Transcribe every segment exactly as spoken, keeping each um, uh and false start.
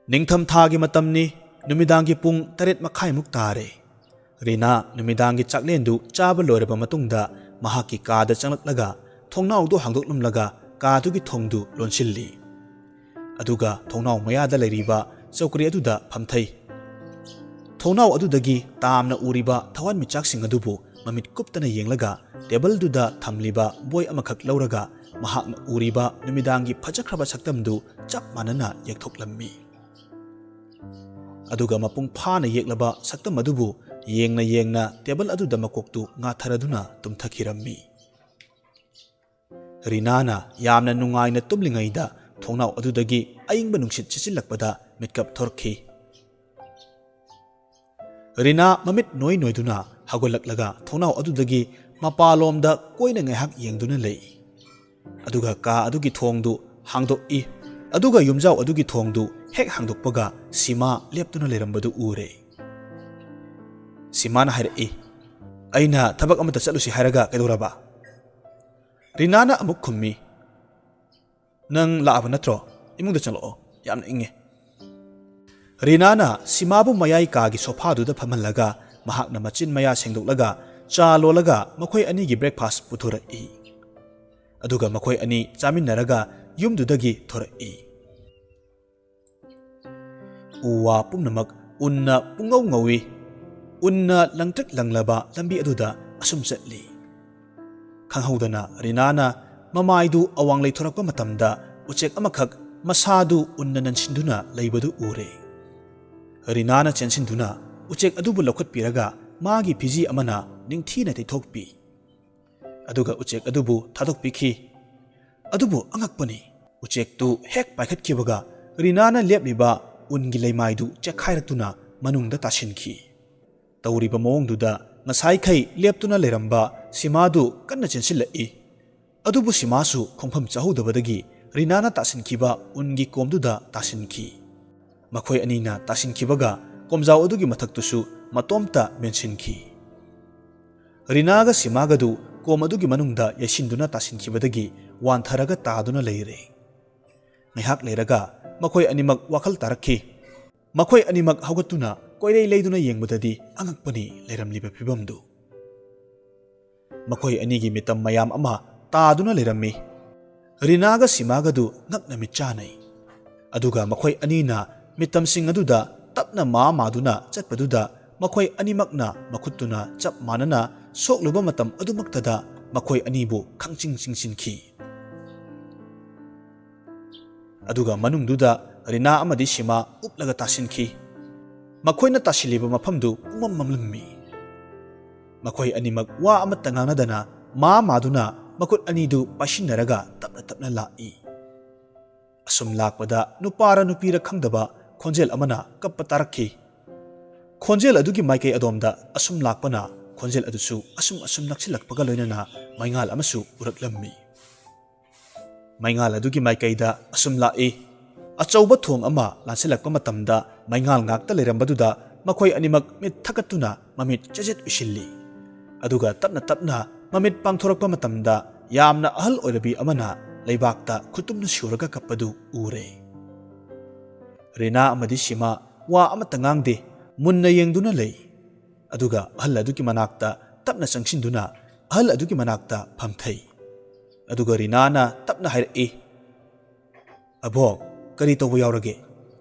ꯅꯤꯡꯊꯝ ꯊꯥꯒꯤ ꯃꯇꯝꯅꯤ꯫ ꯅꯨꯃꯤꯗꯥꯡꯒꯤ ꯄꯨꯡ ꯇꯔꯦꯠ ꯃꯈꯥꯏꯃꯨꯛ ꯇꯥꯔꯦ꯫ ꯔꯤꯅꯥ ꯅꯨꯃꯤꯗꯥꯡꯒꯤ ꯆꯥꯛꯂꯦꯟꯗꯨ ꯆꯥꯕ ꯂꯣꯏꯔꯕ ꯃꯇꯨꯡꯗ ꯃꯍꯥꯛꯀꯤ ꯀꯥꯗ ꯆꯪꯂꯛꯂꯒ ꯊꯣꯡꯅꯥꯎꯗꯨ ꯍꯥꯡꯗꯣꯛꯂꯝꯂꯒ ꯀꯥꯗꯨꯒꯤ ꯊꯣꯡꯗꯨ ꯂꯣꯟꯁꯤꯜꯂꯤ꯫ ꯑꯗꯨꯒ ꯊꯣꯡꯅꯥꯎ ꯃꯌꯥꯗ ꯂꯩꯔꯤꯕ ꯆꯧꯀ꯭ꯔꯤ ꯑꯗꯨꯗ ꯐꯝꯊꯩ꯫ ꯊꯣꯡꯅꯥꯎ ꯑꯗꯨꯗꯒꯤ ꯇꯥꯝꯅ ꯎꯔꯤꯕ ꯊꯋꯥꯟꯃꯤꯆꯥꯛꯁꯤꯡ ꯑꯗꯨꯕꯨ ꯃꯃꯤꯠ ꯀꯨꯞꯇꯅ ꯌꯦꯡꯂꯒ ꯇꯦꯕꯜꯗꯨꯗ ꯊꯝꯂꯤꯕ ꯕꯣꯏ ꯑꯃꯈꯛ ꯂꯧꯔꯒ ꯃꯍꯥꯛꯅ ꯎꯔꯤꯕ ꯅꯨꯃꯤꯗꯥꯡꯒꯤ ꯐꯖꯈ꯭ꯔꯕ ꯁꯛꯇꯝꯗꯨ ꯆꯞ ꯃꯥꯟꯅꯅ ꯌꯦꯛꯊꯣꯛꯂꯝꯃꯤ꯫ ꯑꯗꯨꯒ ꯃꯄꯨꯡ ꯐꯥꯅ ꯌꯦꯛꯂꯕ ꯁꯛꯇꯝ ꯑꯗꯨꯕꯨ ꯌꯦꯡꯅ ꯌꯦꯡꯅ ꯇꯦꯕꯜ ꯑꯗꯨꯗ ꯃꯀꯣꯛꯇꯨ ꯉꯥꯊꯔꯗꯨꯅ ꯇꯨꯝꯊꯈꯤꯔꯝꯃꯤ꯫ ꯔꯤꯅꯥꯅ ꯌꯥꯝꯅ ꯅꯨꯡꯉꯥꯏꯅ ꯇꯨꯝꯂꯤꯉꯩꯗ ꯊꯣꯡꯅꯥꯎ ꯑꯗꯨꯗꯒꯤ ꯑꯏꯪꯕ ꯅꯨꯡꯁꯤꯠ ꯁꯤꯠꯆꯤꯜꯂꯛꯄꯗ ꯃꯤꯠꯀꯞ ꯊꯣꯔꯛꯈꯤ꯫ ꯔꯤꯅꯥ ꯃꯃꯤꯠ ꯅꯣꯏ ꯅꯣꯏꯗꯨꯅ ꯍꯧꯒꯠꯂꯛꯂꯒ ꯊꯣꯡꯅꯥꯎ ꯑꯗꯨꯗꯒꯤ ꯃꯄꯥꯂꯣꯝꯗ ꯀꯣꯏꯅ ꯉꯥꯏꯍꯥꯛ ꯌꯦꯡꯗꯨꯅ ꯂꯩ꯫ ꯑꯗꯨꯒ ꯀꯥ ꯑꯗꯨꯒꯤ ꯊꯣꯡꯗꯨ ꯍꯥꯡꯗꯣꯛꯏ꯫ ꯑꯗꯨꯒ ꯌꯨꯝꯖꯥꯎ ꯑꯗꯨꯒꯤ ꯊꯣꯡꯗꯨ ꯍꯦꯛ ꯍꯥꯡꯗꯣꯛꯄꯒ ꯁꯤꯃꯥ ꯂꯦꯞꯇꯨꯅ ꯂꯩꯔꯝꯕꯗꯨ ꯎꯔꯦ꯫ ꯁꯤꯃꯥꯅ ꯍꯥꯏꯔꯛꯏ, "ꯑꯩꯅ ꯊꯕꯛ ꯑꯃꯇ ꯆꯠꯂꯨꯁꯤ ꯍꯥꯏꯔꯒ ꯀꯩꯗꯧꯔꯕ?" ꯔꯤꯅꯥꯅ ꯑꯃꯨꯛ ꯈꯨꯝꯃꯤ, "ꯅꯪ ꯂꯥꯛꯑꯕ ꯅꯠꯇ꯭ꯔꯣ? ꯏꯃꯨꯡꯗ ꯆꯪꯂꯛꯑꯣ, ꯌꯥꯝꯅ ꯏꯪꯉꯦ꯫" ꯔꯤꯅꯥꯅ ꯁꯤꯃꯥꯕꯨ ꯃꯌꯥꯏ ꯀꯥꯒꯤ ꯁꯣꯐꯥꯗꯨꯗ ꯐꯝꯍꯜꯂꯒ ꯃꯍꯥꯛꯅ ꯃꯆꯤꯟ ꯃꯌꯥ ꯁꯦꯡꯗꯣꯛꯂꯒ ꯆꯥ ꯂꯣꯜꯂꯒ ꯃꯈꯣꯏ ꯑꯅꯤꯒꯤ ꯕ꯭ꯔꯦꯛꯐꯥꯁ ꯄꯨꯊꯣꯔꯛꯏ꯫ ꯑꯗꯨꯒ ꯃꯈꯣꯏ ꯑꯅꯤ ꯆꯥꯃꯤꯟꯅꯔꯒ ꯌꯨꯝꯗꯨꯗꯒꯤ ꯊꯣꯔꯛꯏ꯫ ꯎ ꯋꯥ ꯄꯨꯝꯅꯃꯛ ꯎꯟꯅ ꯄꯨꯡꯉꯧ ꯉꯧꯏ꯫ ꯎꯟꯅ ꯂꯪꯇ꯭ꯔꯤꯛ ꯂꯪꯂꯕ ꯂꯝꯕꯤ ꯑꯗꯨꯗ ꯑꯁꯨꯝ ꯆꯠꯂꯤ꯫ ꯈꯪꯍꯧꯗꯅ ꯔꯤꯅꯥꯅ ꯃꯃꯥꯏꯗꯨ ꯑꯋꯥꯡ ꯂꯩꯊꯣꯔꯛꯄ ꯃꯇꯝꯗ ꯎꯆꯦꯛ ꯑꯃꯈꯛ ꯃꯁꯥꯗꯨ ꯎꯟꯅ ꯅꯟꯁꯤꯟꯗꯨꯅ ꯂꯩꯕꯗꯨ ꯎꯔꯦ꯫ ꯔꯤꯅꯥꯅ ꯆꯦꯟꯁꯤꯟꯗꯨꯅ ꯎꯆꯦꯛ ꯑꯗꯨꯕꯨ ꯂꯧꯈꯠꯄꯤꯔꯒ ꯃꯥꯒꯤ ꯐꯤꯖꯤ ꯑꯃꯅ ꯅꯤꯡꯊꯤꯅ ꯇꯩꯊꯣꯛꯄꯤ꯫ ꯑꯗꯨꯒ ꯎꯆꯦꯛ ꯑꯗꯨꯕꯨ ꯊꯥꯗꯣꯛꯄꯤꯈꯤ꯫ ꯑꯗꯨꯕꯨ ꯑꯉꯛꯄꯅꯤ, ꯎꯆꯦꯛꯇꯨ ꯍꯦꯛ ꯄꯥꯏꯈꯠꯈꯤꯕꯒ ꯔꯤꯅꯥꯅ ꯂꯦꯞꯂꯤꯕ ꯎꯟꯒꯤ ꯂꯩꯃꯥꯏꯗꯨ ꯆꯦꯛꯈꯥꯏꯔꯛꯇꯨꯅ ꯃꯅꯨꯡꯗ ꯇꯥꯁꯤꯟꯈꯤ꯫ ꯇꯧꯔꯤꯕ ꯃꯑꯣꯡꯗꯨꯗ ꯉꯁꯥꯏꯈꯩ ꯂꯦꯞꯇꯨꯅ ꯂꯩꯔꯝꯕ ꯁꯤꯃꯥꯗꯨ ꯀꯟꯅ ꯆꯦꯟꯁꯤꯜꯂꯛꯏ꯫ ꯑꯗꯨꯕꯨ ꯁꯤꯃꯥꯁꯨ ꯈꯣꯡꯐꯝ ꯆꯥꯍꯧꯗꯕꯗꯒꯤ ꯔꯤꯅꯥꯅ ꯇꯥꯁꯤꯟꯈꯤꯕ ꯎꯟꯒꯤ ꯀꯣꯝꯗꯨꯗ ꯇꯥꯁꯤꯟꯈꯤ꯫ ꯃꯈꯣꯏ ꯑꯅꯤꯅ ꯇꯥꯁꯤꯟꯈꯤꯕꯒ ꯀꯣꯝꯖꯥꯎ ꯑꯗꯨꯒꯤ ꯃꯊꯛꯇꯨꯁꯨ ꯃꯇꯣꯝꯇ ꯃꯦꯟꯁꯤꯟꯈꯤ꯫ ꯔꯤꯅꯥꯒ ꯁꯤꯃꯥꯒꯗꯨ ꯀꯣꯝ ꯑꯗꯨꯒꯤ ꯃꯅꯨꯡꯗ ꯌꯩꯁꯤꯟꯗꯨꯅ ꯇꯥꯁꯤꯟꯈꯤꯕꯗꯒꯤ ꯋꯥꯟꯊꯔꯒ ꯇꯥꯗꯨꯅ ꯂꯩꯔꯦ꯫ ꯉꯥꯏꯍꯥꯛ ꯂꯩꯔꯒ ꯃꯈꯣꯏ ꯑꯅꯤꯃꯛ ꯋꯥꯈꯜ ꯇꯥꯔꯛꯈꯤ꯫ ꯃꯈꯣꯏ ꯑꯅꯤꯃꯛ ꯍꯧꯒꯠꯇꯨꯅ ꯀꯣꯏꯔꯩ ꯂꯩꯗꯨꯅ ꯌꯦꯡꯕꯗꯗꯤ ꯑꯉꯛꯄꯅꯤ ꯂꯩꯔꯝꯂꯤꯕ ꯐꯤꯕꯝꯗꯨ꯫ ꯃꯈꯣꯏ ꯑꯅꯤꯒꯤ ꯃꯤꯇꯝ ꯃꯌꯥꯝ ꯑꯃ ꯇꯥꯗꯨꯅ ꯂꯩꯔꯝꯃꯤ꯫ ꯔꯤꯅꯥꯒ ꯁꯤꯃꯥꯒꯗꯨ ꯉꯛꯅ ꯃꯤꯠ ꯆꯥꯅꯩ꯫ ꯑꯗꯨꯒ ꯃꯈꯣꯏ ꯑꯅꯤꯅ ꯃꯤꯇꯝꯁꯤꯡ ꯑꯗꯨꯗ ꯇꯞꯅ ꯃꯥ ꯃꯥꯗꯨꯅ ꯆꯠꯄꯗꯨꯗ ꯃꯈꯣꯏ ꯑꯅꯤꯃꯛꯅ ꯃꯈꯨꯠꯇꯨꯅ ꯆꯞ ꯃꯥꯟꯅꯅ ꯁꯣꯛꯂꯨꯕ ꯃꯇꯝ ꯑꯗꯨꯃꯛꯇꯗ ꯃꯈꯣꯏ ꯑꯅꯤꯕꯨ ꯈꯪꯆꯤꯡ ꯆꯤꯡꯁꯤꯟꯈꯤ꯫ ꯑꯗꯨꯒ ꯃꯅꯨꯡꯗꯨꯗ ꯔꯤꯅꯥ ꯑꯃꯗꯤ ꯁꯤꯃꯥ ꯎꯞꯂꯒ ꯇꯥꯁꯤꯟꯈꯤ꯫ ꯃꯈꯣꯏꯅ ꯇꯥꯁꯤꯜꯂꯤꯕ ꯃꯐꯝꯗꯨ ꯄꯨꯡꯃꯝ ꯃꯝꯂꯝꯃꯤ꯫ ꯃꯈꯣꯏ ꯑꯅꯤꯃꯛ ꯋꯥ ꯑꯃꯠꯇ ꯉꯥꯡꯅꯗꯅ ꯃꯥ ꯃꯥꯗꯨꯅ ꯃꯈꯨꯠ ꯑꯅꯤꯗꯨ ꯄꯥꯏꯁꯤꯟꯅꯔꯒ ꯇꯞꯅ ꯇꯞꯅ ꯂꯥꯛꯏ꯫ ꯑꯁꯨꯝ ꯂꯥꯛꯄꯗ ꯅꯨꯄꯥꯔ ꯅꯨꯄꯤꯔ ꯈꯪꯗꯕ ꯈꯣꯟꯖꯦꯜ ꯑꯃꯅ ꯀꯞꯄ ꯇꯥꯔꯛꯈꯤ꯫ ꯈꯣꯟꯖꯦꯜ ꯑꯗꯨꯒꯤ ꯃꯥꯏꯀꯩ ꯑꯗꯣꯝꯗ ꯑꯁꯨꯝ ꯂꯥꯛꯄꯅ ꯈꯣꯟꯖꯦꯜ ꯑꯗꯨꯁꯨ ꯑꯁꯨꯝ ꯑꯁꯨꯝ ꯅꯛꯁꯤꯜꯂꯛꯄꯒ ꯂꯣꯏꯅꯅ ꯃꯩꯉꯥꯜ ꯑꯃꯁꯨ ꯎꯔꯛꯂꯝꯃꯤ꯫ ꯃꯩꯉꯥꯜ ꯑꯗꯨꯒꯤ ꯃꯥꯏꯀꯩꯗ ꯑꯁꯨꯝ ꯂꯥꯛꯏ꯫ ꯑꯆꯧꯕ ꯊꯣꯡ ꯑꯃ ꯂꯥꯟꯁꯤꯜꯂꯛꯄ ꯃꯇꯝꯗ ꯃꯩꯉꯥꯜ ꯉꯥꯛꯇ ꯂꯩꯔꯝꯕꯗꯨꯗ ꯃꯈꯣꯏ ꯑꯅꯤꯃꯛ ꯃꯤꯠ ꯊꯛꯀꯠꯇꯨꯅ ꯃꯃꯤꯠ ꯆꯦꯖꯦꯠ ꯎꯏꯁꯤꯜꯂꯤ꯫ ꯑꯗꯨꯒ ꯇꯞꯅ ꯇꯞꯅ ꯃꯃꯤꯠ ꯄꯥꯡꯊꯣꯔꯛꯄ ꯃꯇꯝꯗ ꯌꯥꯝꯅ ꯑꯍꯜ ꯑꯣꯏꯔꯕꯤ ꯑꯃꯅ ꯂꯩꯕꯥꯛꯇ ꯈꯨꯇꯨꯝꯅ ꯁꯨꯔꯒ ꯀꯞꯄꯗꯨ ꯎꯔꯦ꯫ ꯔꯤꯅꯥ ꯑꯃꯗꯤ ꯁꯤꯃꯥ ꯋꯥ ꯑꯃꯠꯇ ꯉꯥꯡꯗꯦ, ꯃꯨꯟꯅ ꯌꯦꯡꯗꯨꯅ ꯂꯩ꯫ ꯑꯗꯨꯒ ꯑꯍꯜ ꯑꯗꯨꯒꯤ ꯃꯅꯥꯛꯇ ꯇꯞꯅ ꯆꯪꯁꯤꯟꯗꯨꯅ ꯑꯍꯜ ꯑꯗꯨꯒꯤ ꯃꯅꯥꯛꯇ ꯐꯝꯊꯩ꯫ ꯑꯗꯨꯒ ꯔꯤꯅꯥꯅ ꯇꯞꯅ ꯍꯥꯏꯔꯛꯏ, "ꯑꯕꯣꯛ, ꯀꯔꯤ ꯇꯧꯕ ꯌꯥꯎꯔꯒꯦ?"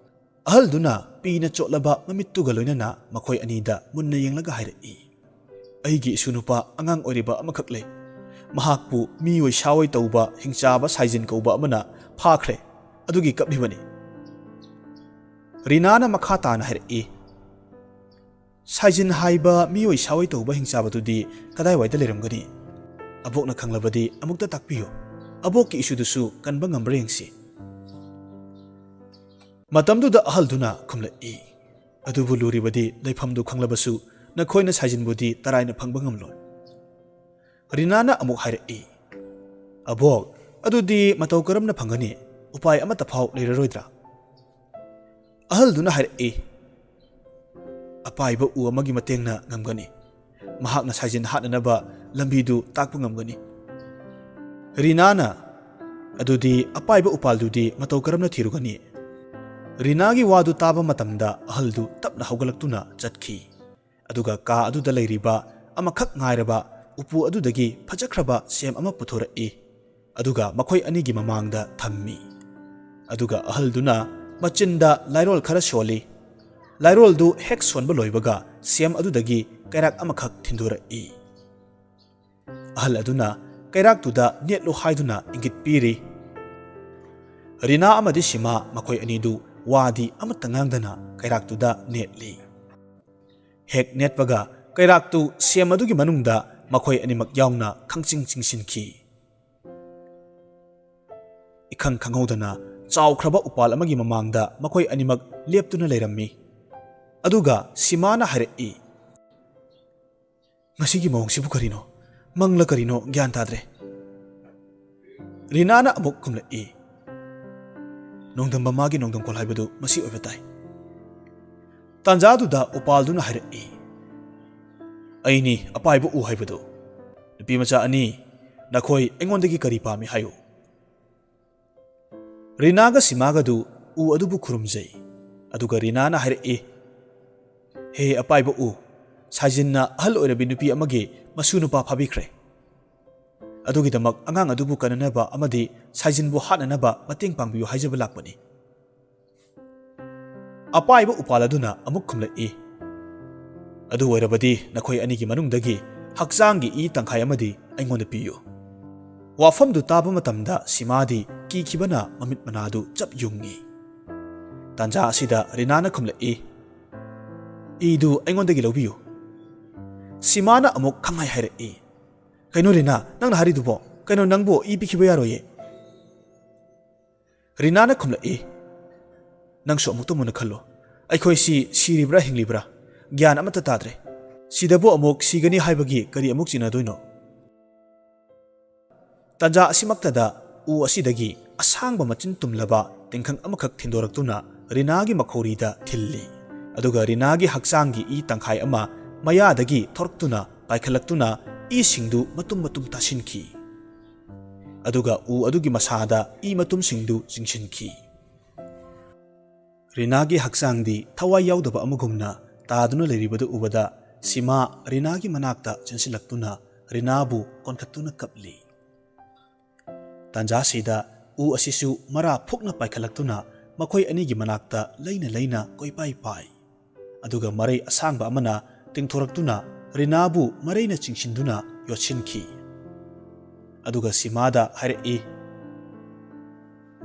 ꯑꯍꯜꯗꯨꯅ ꯄꯤꯅ ꯆꯣꯠꯂꯕ ꯃꯃꯤꯠꯇꯨꯒ ꯂꯣꯏꯅꯅ ꯃꯈꯣꯏ ꯑꯅꯤꯗ ꯃꯨꯟꯅ ꯌꯦꯡꯂꯒ ꯍꯥꯏꯔꯛꯏ, "ꯑꯩꯒꯤ ꯏꯁꯨ ꯅꯨꯄꯥ ꯑꯉꯥꯡ ꯑꯣꯏꯔꯤꯕ ꯑꯃꯈꯛ ꯂꯩ꯫ ꯃꯍꯥꯛꯄꯨ ꯃꯤꯑꯣꯏ ꯁꯥꯑꯣꯏ ꯇꯧꯕ ꯍꯤꯡꯆꯥꯕ ꯁꯥꯏꯖꯤꯟ ꯀꯧꯕ ꯑꯃꯅ ꯐꯥꯈ꯭ꯔꯦ꯫ ꯑꯗꯨꯒꯤ ꯀꯞꯂꯤꯕꯅꯤ꯫" ꯔꯤꯅꯥꯅ ꯃꯈꯥ ꯇꯥꯅ ꯍꯥꯏꯔꯛꯏ, "ꯁꯥꯏꯖꯤꯟ ꯍꯥꯏꯕ ꯃꯤꯑꯣꯏ ꯁꯥꯑꯣꯏ ꯇꯧꯕ ꯍꯤꯡꯆꯥꯕꯗꯨꯗꯤ ꯀꯗꯥꯏꯋꯥꯏꯗ ꯂꯩꯔꯝꯒꯅꯤ? ꯑꯕꯣꯛꯅ ꯈꯪꯂꯕꯗꯤ ꯑꯃꯨꯛꯇ ꯇꯥꯛꯄꯤꯌꯨ꯫ ꯑꯕꯣꯛꯀꯤ ꯏꯁꯨꯗꯨꯁꯨ ꯀꯟꯕ ꯉꯝꯕ꯭ꯔꯥ ꯌꯦꯡꯁꯤ꯫" ꯃꯇꯝꯗꯨꯗ ꯑꯍꯜꯗꯨꯅ ꯈꯨꯝꯂꯛꯏ, "ꯑꯗꯨꯕꯨ ꯂꯨꯔꯤꯕꯗꯤ ꯂꯩꯐꯝꯗꯨ ꯈꯪꯂꯕꯁꯨ ꯅꯈꯣꯏꯅ ꯁꯥꯏꯖꯤꯟꯕꯨꯗꯤ ꯇꯔꯥꯏꯅ ꯐꯪꯕ ꯉꯝꯂꯣꯏ꯫" ꯔꯤꯅꯥꯅ ꯑꯃꯨꯛ ꯍꯥꯏꯔꯛꯏ, "ꯑꯕꯣꯛ, ꯑꯗꯨꯗꯤ ꯃꯇꯧ ꯀꯔꯝꯅ ꯐꯪꯒꯅꯤ? ꯎꯄꯥꯏ ꯑꯃꯠꯇ ꯐꯥꯎ ꯂꯩꯔꯔꯣꯏꯗ꯭ꯔꯥ?" ꯑꯍꯜꯗꯨꯅ ꯍꯥꯏꯔꯛꯏ, "ꯑꯄꯥꯏꯕ ꯎ ꯑꯃꯒꯤ ꯃꯇꯦꯡꯅ ꯉꯝꯒꯅꯤ꯫ ꯃꯍꯥꯛꯅ ꯁꯥꯏꯖꯤꯟ ꯍꯥꯠꯅꯅꯕ ꯂꯝꯕꯤꯗꯨ ꯇꯥꯛꯄ ꯉꯝꯒꯅꯤ꯫" ꯔꯤꯅꯥꯅ, ꯑꯗꯨꯗꯤ ꯑꯄꯥꯏꯕ ꯎꯄꯥꯜꯗꯨꯗꯤ ꯃꯇꯧ ꯀꯔꯝꯅ ꯊꯤꯔꯨꯒꯅꯤ? ꯔꯤꯅꯥꯒꯤ ꯋꯥꯗꯨ ꯇꯥꯕ ꯃꯇꯝꯗ ꯑꯍꯜꯗꯨ ꯇꯞꯅ ꯍꯧꯒꯠꯂꯛꯇꯨꯅ ꯆꯠꯈꯤ꯫ ꯑꯗꯨꯒ ꯀꯥ ꯑꯗꯨꯗ ꯂꯩꯔꯤꯕ ꯑꯃꯈꯛ ꯉꯥꯏꯔꯕ ꯎꯄꯨ ꯑꯗꯨꯗꯒꯤ ꯐꯖꯈ꯭ꯔꯕ ꯁꯦꯝ ꯑꯃ ꯄꯨꯊꯣꯔꯛꯏ꯫ ꯑꯗꯨꯒ ꯃꯈꯣꯏ ꯑꯅꯤꯒꯤ ꯃꯃꯥꯡꯗ ꯊꯝꯃꯤ꯫ ꯑꯗꯨꯒ ꯑꯍꯜꯗꯨꯅ ꯃꯆꯤꯟꯗ ꯂꯥꯏꯔꯣꯜ ꯈꯔ ꯁꯣꯜꯂꯤ꯫ ꯂꯥꯏꯔꯣꯜꯗꯨ ꯍꯦꯛ ꯁꯣꯟꯕ ꯂꯣꯏꯕꯒ ꯁꯦꯝ ꯑꯗꯨꯗꯒꯤ ꯀꯩꯔꯥꯛ ꯑꯃꯈꯛ ꯊꯤꯟꯗꯣꯔꯛꯏ꯫ ꯑꯍꯜ ꯑꯗꯨꯅ ꯀꯩꯔꯥꯛꯇꯨꯗ ꯅꯦꯠꯂꯨ ꯍꯥꯏꯗꯨꯅ ꯏꯪꯒꯤꯠ ꯄꯤꯔꯤ꯫ ꯔꯤꯅꯥ ꯑꯃꯗꯤ ꯁꯤꯃꯥ ꯃꯈꯣꯏ ꯑꯅꯤꯗꯨ ꯋꯥꯗꯤ ꯑꯃꯠꯇ ꯉꯥꯡꯗꯅ ꯀꯩꯔꯥꯛꯇꯨꯗ ꯅꯦꯠꯂꯤ꯫ ꯍꯦꯛ ꯅꯦꯠꯄꯒ ꯀꯩꯔꯥꯛꯇꯨ ꯁꯦꯝ ꯑꯗꯨꯒꯤ ꯃꯅꯨꯡꯗ ꯃꯈꯣꯏ ꯑꯅꯤꯃꯛ ꯌꯥꯎꯅ ꯈꯪꯆꯤꯡ ꯆꯤꯡꯁꯤꯟꯈꯤ꯫ ꯏꯈꯪ ꯈꯪꯍꯧꯗꯅ ꯆꯥꯎꯈ꯭ꯔꯕ ꯎꯄꯥꯜ ꯑꯃꯒꯤ ꯃꯃꯥꯡꯗ ꯃꯈꯣꯏ ꯑꯅꯤꯃꯛ ꯂꯦꯞꯇꯨꯅ ꯂꯩꯔꯝꯃꯤ꯫ ꯑꯗꯨꯒ ꯁꯤꯃꯥꯅ ꯍꯥꯏꯔꯛꯏ, "ꯉꯁꯤꯒꯤ ꯃꯑꯣꯡꯁꯤꯕꯨ ꯀꯔꯤꯅꯣ? ꯃꯪꯂ ꯀꯔꯤꯅꯣ ꯒ꯭ꯌꯥꯟ ꯇꯥꯗ꯭ꯔꯦ꯫" ꯔꯤꯅꯥꯅ ꯑꯃꯨꯛ ꯈꯨꯝꯂꯛꯏ, "ꯅꯣꯡꯗꯝꯕ ꯃꯥꯒꯤ ꯅꯣꯡꯗꯝꯈꯣꯜ ꯍꯥꯏꯕꯗꯨ ꯃꯁꯤ ꯑꯣꯏꯕ ꯇꯥꯏ꯫" ꯇꯥꯟꯖꯥꯗꯨꯗ ꯎꯄꯥꯜꯗꯨꯅ ꯍꯥꯏꯔꯛꯏ, "ꯑꯩꯅꯤ ꯑꯄꯥꯏꯕ ꯎ ꯍꯥꯏꯕꯗꯨ꯫ ꯅꯨꯄꯤ ꯃꯆꯥ ꯑꯅꯤ, ꯅꯈꯣꯏ ꯑꯩꯉꯣꯟꯗꯒꯤ ꯀꯔꯤ ꯄꯥꯝꯃꯤ ꯍꯥꯏꯌꯨ?" ꯔꯤꯅꯥꯒ ꯁꯤꯃꯥꯒꯗꯨ ꯎ ꯑꯗꯨꯕꯨ ꯈꯨꯔꯨꯝꯖꯩ꯫ ꯑꯗꯨꯒ ꯔꯤꯅꯥꯅ ꯍꯥꯏꯔꯛꯏ, "ꯍꯦ ꯑꯄꯥꯏꯕ ꯎ, ꯁꯥꯏꯖꯤꯟꯅ ꯑꯍꯜ ꯑꯣꯏꯔꯕꯤ ꯅꯨꯄꯤ ꯑꯃꯒꯤ ꯃꯁꯨ ꯅꯨꯄꯥ ꯐꯥꯕꯤꯈ꯭ꯔꯦ꯫ ꯑꯗꯨꯒꯤꯗꯃꯛ ꯑꯉꯥꯡ ꯑꯗꯨꯕꯨ ꯀꯟꯅꯅꯕ ꯑꯃꯗꯤ ꯁꯥꯏꯖꯤꯟꯕꯨ ꯍꯥꯠꯅꯅꯕ ꯃꯇꯦꯡ ꯄꯥꯡꯕꯤꯌꯨ ꯍꯥꯏꯖꯕ ꯂꯥꯛꯄꯅꯤ꯫" ꯑꯄꯥꯏꯕ ꯎꯄꯥꯜ ꯑꯗꯨꯅ ꯑꯃꯨꯛ ꯈꯨꯝꯂꯛꯏ, "ꯑꯗꯨ ꯑꯣꯏꯔꯕꯗꯤ ꯅꯈꯣꯏ ꯑꯅꯤꯒꯤ ꯃꯅꯨꯡꯗꯒꯤ ꯍꯛꯆꯥꯡꯒꯤ ꯏ ꯇꯪꯈꯥꯏ ꯑꯃꯗꯤ ꯑꯩꯉꯣꯟꯗ ꯄꯤꯌꯨ꯫" ꯋꯥꯐꯝꯗꯨ ꯇꯥꯕ ꯃꯇꯝꯗ ꯁꯤꯃꯥꯗꯤ ꯀꯤꯈꯤꯕꯅ ꯃꯃꯤꯠ ꯃꯅꯥꯗꯨ ꯆꯞ ꯌꯨꯡꯉꯤ꯫ ꯇꯥꯟꯖꯥ ꯑꯁꯤꯗ ꯔꯤꯅꯥꯅ ꯈꯨꯝꯂꯛꯏ, "ꯏꯗꯨ ꯑꯩꯉꯣꯟꯗꯒꯤ ꯂꯧꯕꯤꯌꯨ꯫" ꯁꯤꯃꯥꯅ ꯑꯃꯨꯛ ꯈꯪꯍꯥꯏ ꯍꯥꯏꯔꯛꯏ, "ꯀꯩꯅꯣ ꯔꯤꯅꯥ, ꯅꯪꯅ ꯍꯥꯏꯔꯤꯗꯨꯕꯣ? ꯀꯩꯅꯣ, ꯅꯪꯕꯨ ꯏ ꯄꯤꯈꯤꯕ ꯌꯥꯔꯣꯏꯌꯦ꯫" ꯔꯤꯅꯥꯅ ꯈꯨꯝꯂꯛꯏ, "ꯅꯪꯁꯨ ꯑꯃꯨꯛꯇ ꯃꯨꯟꯅ ꯈꯜꯂꯨ꯫ ꯑꯩꯈꯣꯏꯁꯤ ꯁꯤꯔꯤꯕ꯭ꯔꯥ ꯍꯤꯡꯂꯤꯕ꯭ꯔꯥ ꯒ꯭ꯌꯥꯟ ꯑꯃꯠꯇ ꯇꯥꯗ꯭ꯔꯦ꯫ ꯁꯤꯗꯕꯨ ꯑꯃꯨꯛ ꯁꯤꯒꯅꯤ ꯍꯥꯏꯕꯒꯤ ꯀꯔꯤ ꯑꯃꯨꯛ ꯆꯤꯡꯅꯗꯣꯏꯅꯣ?" ꯇꯥꯟꯖꯥ ꯑꯁꯤꯃꯛꯇꯗ ꯎ ꯑꯁꯤꯗꯒꯤ ꯑꯁꯥꯡꯕ ꯃꯆꯤꯟ ꯇꯨꯝꯂꯕ ꯇꯤꯡꯈꯪ ꯑꯃꯈꯛ ꯊꯤꯟꯗꯣꯔꯛꯇꯨꯅ ꯔꯤꯅꯥꯒꯤ ꯃꯈꯧꯔꯤꯗ ꯊꯤꯜꯂꯤ꯫ ꯑꯗꯨꯒ ꯔꯤꯅꯥꯒꯤ ꯍꯛꯆꯥꯡꯒꯤ ꯏ ꯇꯪꯈꯥꯏ ꯑꯃ ꯃꯌꯥꯗꯒꯤ ꯊꯣꯔꯛꯇꯨꯅ ꯄꯥꯏꯈꯠꯂꯛꯇꯨꯅ ꯏꯁꯤꯡꯗꯨ ꯃꯇꯨꯝ ꯃꯇꯨꯝ ꯇꯥꯁꯤꯟꯈꯤ꯫ ꯑꯗꯨꯒ ꯎ ꯑꯗꯨꯒꯤ ꯃꯁꯥꯗ ꯏ ꯃꯇꯨꯝꯁꯤꯡꯗꯨ ꯆꯤꯡꯁꯤꯟꯈꯤ꯫ ꯔꯤꯅꯥꯒꯤ ꯍꯛꯆꯥꯡꯗꯤ ꯊꯋꯥꯏ ꯌꯥꯎꯗꯕ ꯑꯃꯒꯨꯝꯅ ꯇꯥꯗꯨꯅ ꯂꯩꯔꯤꯕꯗꯨ ꯎꯕꯗ ꯁꯤꯃꯥ ꯔꯤꯅꯥꯒꯤ ꯃꯅꯥꯛꯇ ꯆꯦꯟꯁꯤꯜꯂꯛꯇꯨꯅ ꯔꯤꯅꯥꯕꯨ ꯀꯣꯟꯈꯠꯇꯨꯅ ꯀꯞꯂꯤ꯫ ꯇꯥꯟꯖꯥꯁꯤꯗ ꯎ ꯑꯁꯤꯁꯨ ꯃꯔꯥ ꯐꯨꯛꯅ ꯄꯥꯏꯈꯠꯂꯛꯇꯨꯅ ꯃꯈꯣꯏ ꯑꯅꯤꯒꯤ ꯃꯅꯥꯛꯇ ꯂꯩꯅ ꯂꯩꯅ ꯀꯣꯏꯄꯥꯏ ꯄꯥꯏ꯫ ꯑꯗꯨꯒ ꯃꯔꯩ ꯑꯁꯥꯡꯕ ꯑꯃꯅ ꯇꯤꯡꯊꯣꯔꯛꯇꯨꯅ ꯔꯤꯅꯥꯕꯨ ꯃꯔꯩꯅ ꯆꯤꯡꯁꯤꯟꯗꯨꯅ ꯌꯣꯠꯁꯤꯟꯈꯤ꯫ ꯑꯗꯨꯒ ꯁꯤꯃꯥꯗ ꯍꯥꯏꯔꯛꯏ,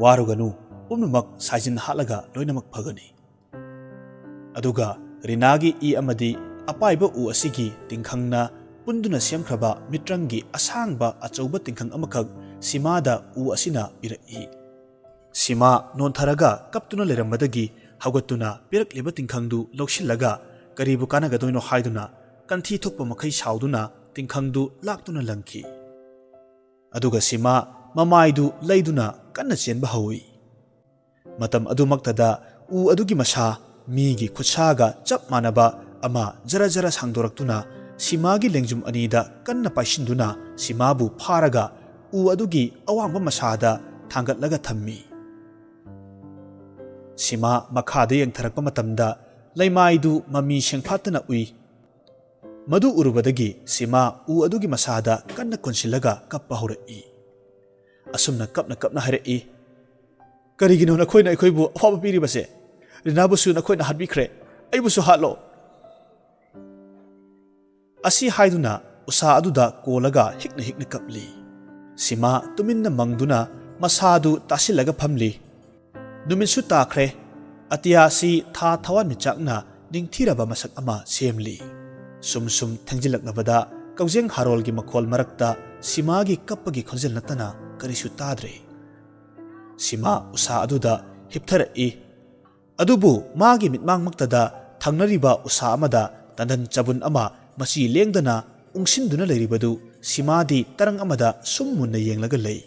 "ꯋꯥꯔꯨꯒꯅꯨ, ꯄꯨꯝꯅꯃꯛ ꯁꯥꯏꯖꯤꯟ ꯍꯥꯠꯂꯒ ꯂꯣꯏꯅꯃꯛ ꯐꯒꯅꯤ"꯫ ꯑꯗꯨꯒ ꯔꯤꯅꯥꯒꯤ ꯏ ꯑꯃꯗꯤ ꯑꯄꯥꯏꯕ ꯎ ꯑꯁꯤꯒꯤ ꯇꯤꯡꯈꯪꯅ ꯄꯨꯟꯗꯨꯅ ꯁꯦꯝꯈ꯭ꯔꯕ ꯃꯤꯇ꯭ꯔꯪꯒꯤ ꯑꯁꯥꯡꯕ ꯑꯆꯧꯕ ꯇꯤꯡꯈꯪ ꯑꯃꯈꯛ ꯁꯤꯃꯥꯗ ꯎ ꯑꯁꯤꯅ ꯄꯤꯔꯛꯏ꯫ ꯁꯤꯃꯥ ꯅꯣꯟꯊꯔꯒ ꯀꯞꯇꯨꯅ ꯂꯩꯔꯝꯕꯗꯒꯤ ꯍꯧꯒꯠꯇꯨꯅ ꯄꯤꯔꯛꯂꯤꯕ ꯇꯤꯡꯈꯪꯗꯨ ꯂꯧꯁꯤꯜꯂꯒ ꯀꯔꯤꯕꯨ ꯀꯥꯟꯅꯒꯗꯣꯏꯅꯣ ꯍꯥꯏꯗꯨꯅ ꯀꯟꯊꯤ ꯊꯣꯛꯄ ꯃꯈꯩ ꯁꯥꯎꯗꯨꯅ ꯇꯤꯡꯈꯪꯗꯨ ꯂꯥꯛꯇꯨꯅ ꯂꯪꯈꯤ꯫ ꯑꯗꯨꯒ ꯁꯤꯃꯥ ꯃꯃꯥꯏꯗꯨ ꯂꯩꯗꯨꯅ ꯀꯟꯅ ꯆꯦꯟꯕ ꯍꯧꯏ꯫ ꯃꯇꯝ ꯑꯗꯨꯃꯛꯇꯗ ꯎ ꯑꯗꯨꯒꯤ ꯃꯁꯥ ꯃꯤꯒꯤ ꯈꯨꯠꯁꯥꯒ ꯆꯞ ꯃꯥꯟꯅꯕ ꯑꯃ ꯖꯔ ꯖꯔ ꯁꯥꯡꯗꯣꯔꯛꯇꯨꯅ ꯁꯤꯃꯥꯒꯤ ꯂꯦꯡꯖꯨꯝ ꯑꯅꯤꯗ ꯀꯟꯅ ꯄꯥꯏꯁꯤꯟꯗꯨꯅ ꯁꯤꯃꯥꯕꯨ ꯐꯥꯔꯒ ꯎ ꯑꯗꯨꯒꯤ ꯑꯋꯥꯡꯕ ꯃꯁꯥꯗ ꯊꯥꯡꯒꯠꯂꯒ ꯊꯝꯃꯤ꯫ ꯁꯤꯃꯥ ꯃꯈꯥꯗ ꯌꯦꯡꯊꯔꯛꯄ ꯃꯇꯝꯗ ꯂꯩꯃꯥꯏꯗꯨ ꯃꯃꯤ ꯁꯦꯡꯐꯥꯠꯇꯅ ꯎꯏ꯫ ꯃꯗꯨ ꯎꯔꯨꯕꯗꯒꯤ ꯁꯤꯃꯥ ꯎ ꯑꯗꯨꯒꯤ ꯃꯁꯥꯗ ꯀꯟꯅ ꯀꯣꯟꯁꯤꯜꯂꯒ ꯀꯞꯄ ꯍꯧꯔꯛꯏ꯫ ꯑꯁꯨꯝꯅ ꯀꯞꯅ ꯀꯞꯅ ꯍꯥꯏꯔꯛꯏ, "ꯀꯔꯤꯒꯤꯅꯣ ꯅꯈꯣꯏꯅ ꯑꯩꯈꯣꯏꯕꯨ ꯑꯋꯥꯕ ꯄꯤꯔꯤꯕꯁꯦ? ꯔꯤꯅꯥꯕꯨꯁꯨ ꯅꯈꯣꯏꯅ ꯍꯥꯠꯄꯤꯈ꯭ꯔꯦ, ꯑꯩꯕꯨꯁꯨ ꯍꯥꯠꯂꯣ!" ꯑꯁꯤ ꯍꯥꯏꯗꯨꯅ ꯎꯁꯥ ꯑꯗꯨꯗ ꯀꯣꯜꯂꯒ ꯍꯤꯛꯅ ꯍꯤꯛꯅ ꯀꯞꯂꯤ꯫ ꯁꯤꯃꯥ ꯇꯨꯃꯤꯟꯅ ꯃꯪꯗꯨꯅ ꯃꯁꯥꯗꯨ ꯇꯥꯁꯤꯜꯂꯒ ꯐꯝꯂꯤ꯫ ꯅꯨꯃꯤꯠꯁꯨ ꯇꯥꯈ꯭ꯔꯦ꯫ ꯑꯇꯤꯌꯥꯁꯤ ꯊꯥ ꯊꯋꯥꯟꯃꯤꯆꯥꯛꯅ ꯅꯤꯡꯊꯤꯔꯕ ꯃꯁꯛ ꯑꯃ ꯁꯦꯝꯂꯤ꯫ ꯁꯨꯝ ꯁꯨꯝ ꯊꯦꯡꯖꯤꯜꯂꯛꯂꯕꯗ ꯀꯧꯖꯦꯡ ꯍꯥꯔꯣꯜꯒꯤ ꯃꯈꯣꯜ ꯃꯔꯛꯇ ꯁꯤꯃꯥꯒꯤ ꯀꯞꯄꯒꯤ ꯈꯣꯟꯖꯦꯜ ꯅꯠꯇꯅ ꯀꯔꯤꯁꯨ ꯇꯥꯗ꯭ꯔꯦ꯫ ꯁꯤꯃꯥ ꯎꯁꯥ ꯑꯗꯨꯗ ꯍꯤꯞꯊꯔꯛꯏ꯫ ꯑꯗꯨꯕꯨ ꯃꯥꯒꯤ ꯃꯤꯠꯃꯥꯡꯃꯛꯇꯗ ꯊꯪꯅꯔꯤꯕ ꯎꯁꯥ ꯑꯃꯗ ꯇꯟꯗꯟ ꯆꯕꯨꯟ ꯑꯃ ꯃꯆꯤ ꯂꯦꯡꯗꯅ ꯎꯪꯁꯤꯟꯗꯨꯅ ꯂꯩꯔꯤꯕꯗꯨ ꯁꯤꯃꯥꯗꯤ ꯇꯔꯪ ꯑꯃꯗ ꯁꯨꯝ ꯃꯨꯟꯅ ꯌꯦꯡꯂꯒ ꯂꯩ꯫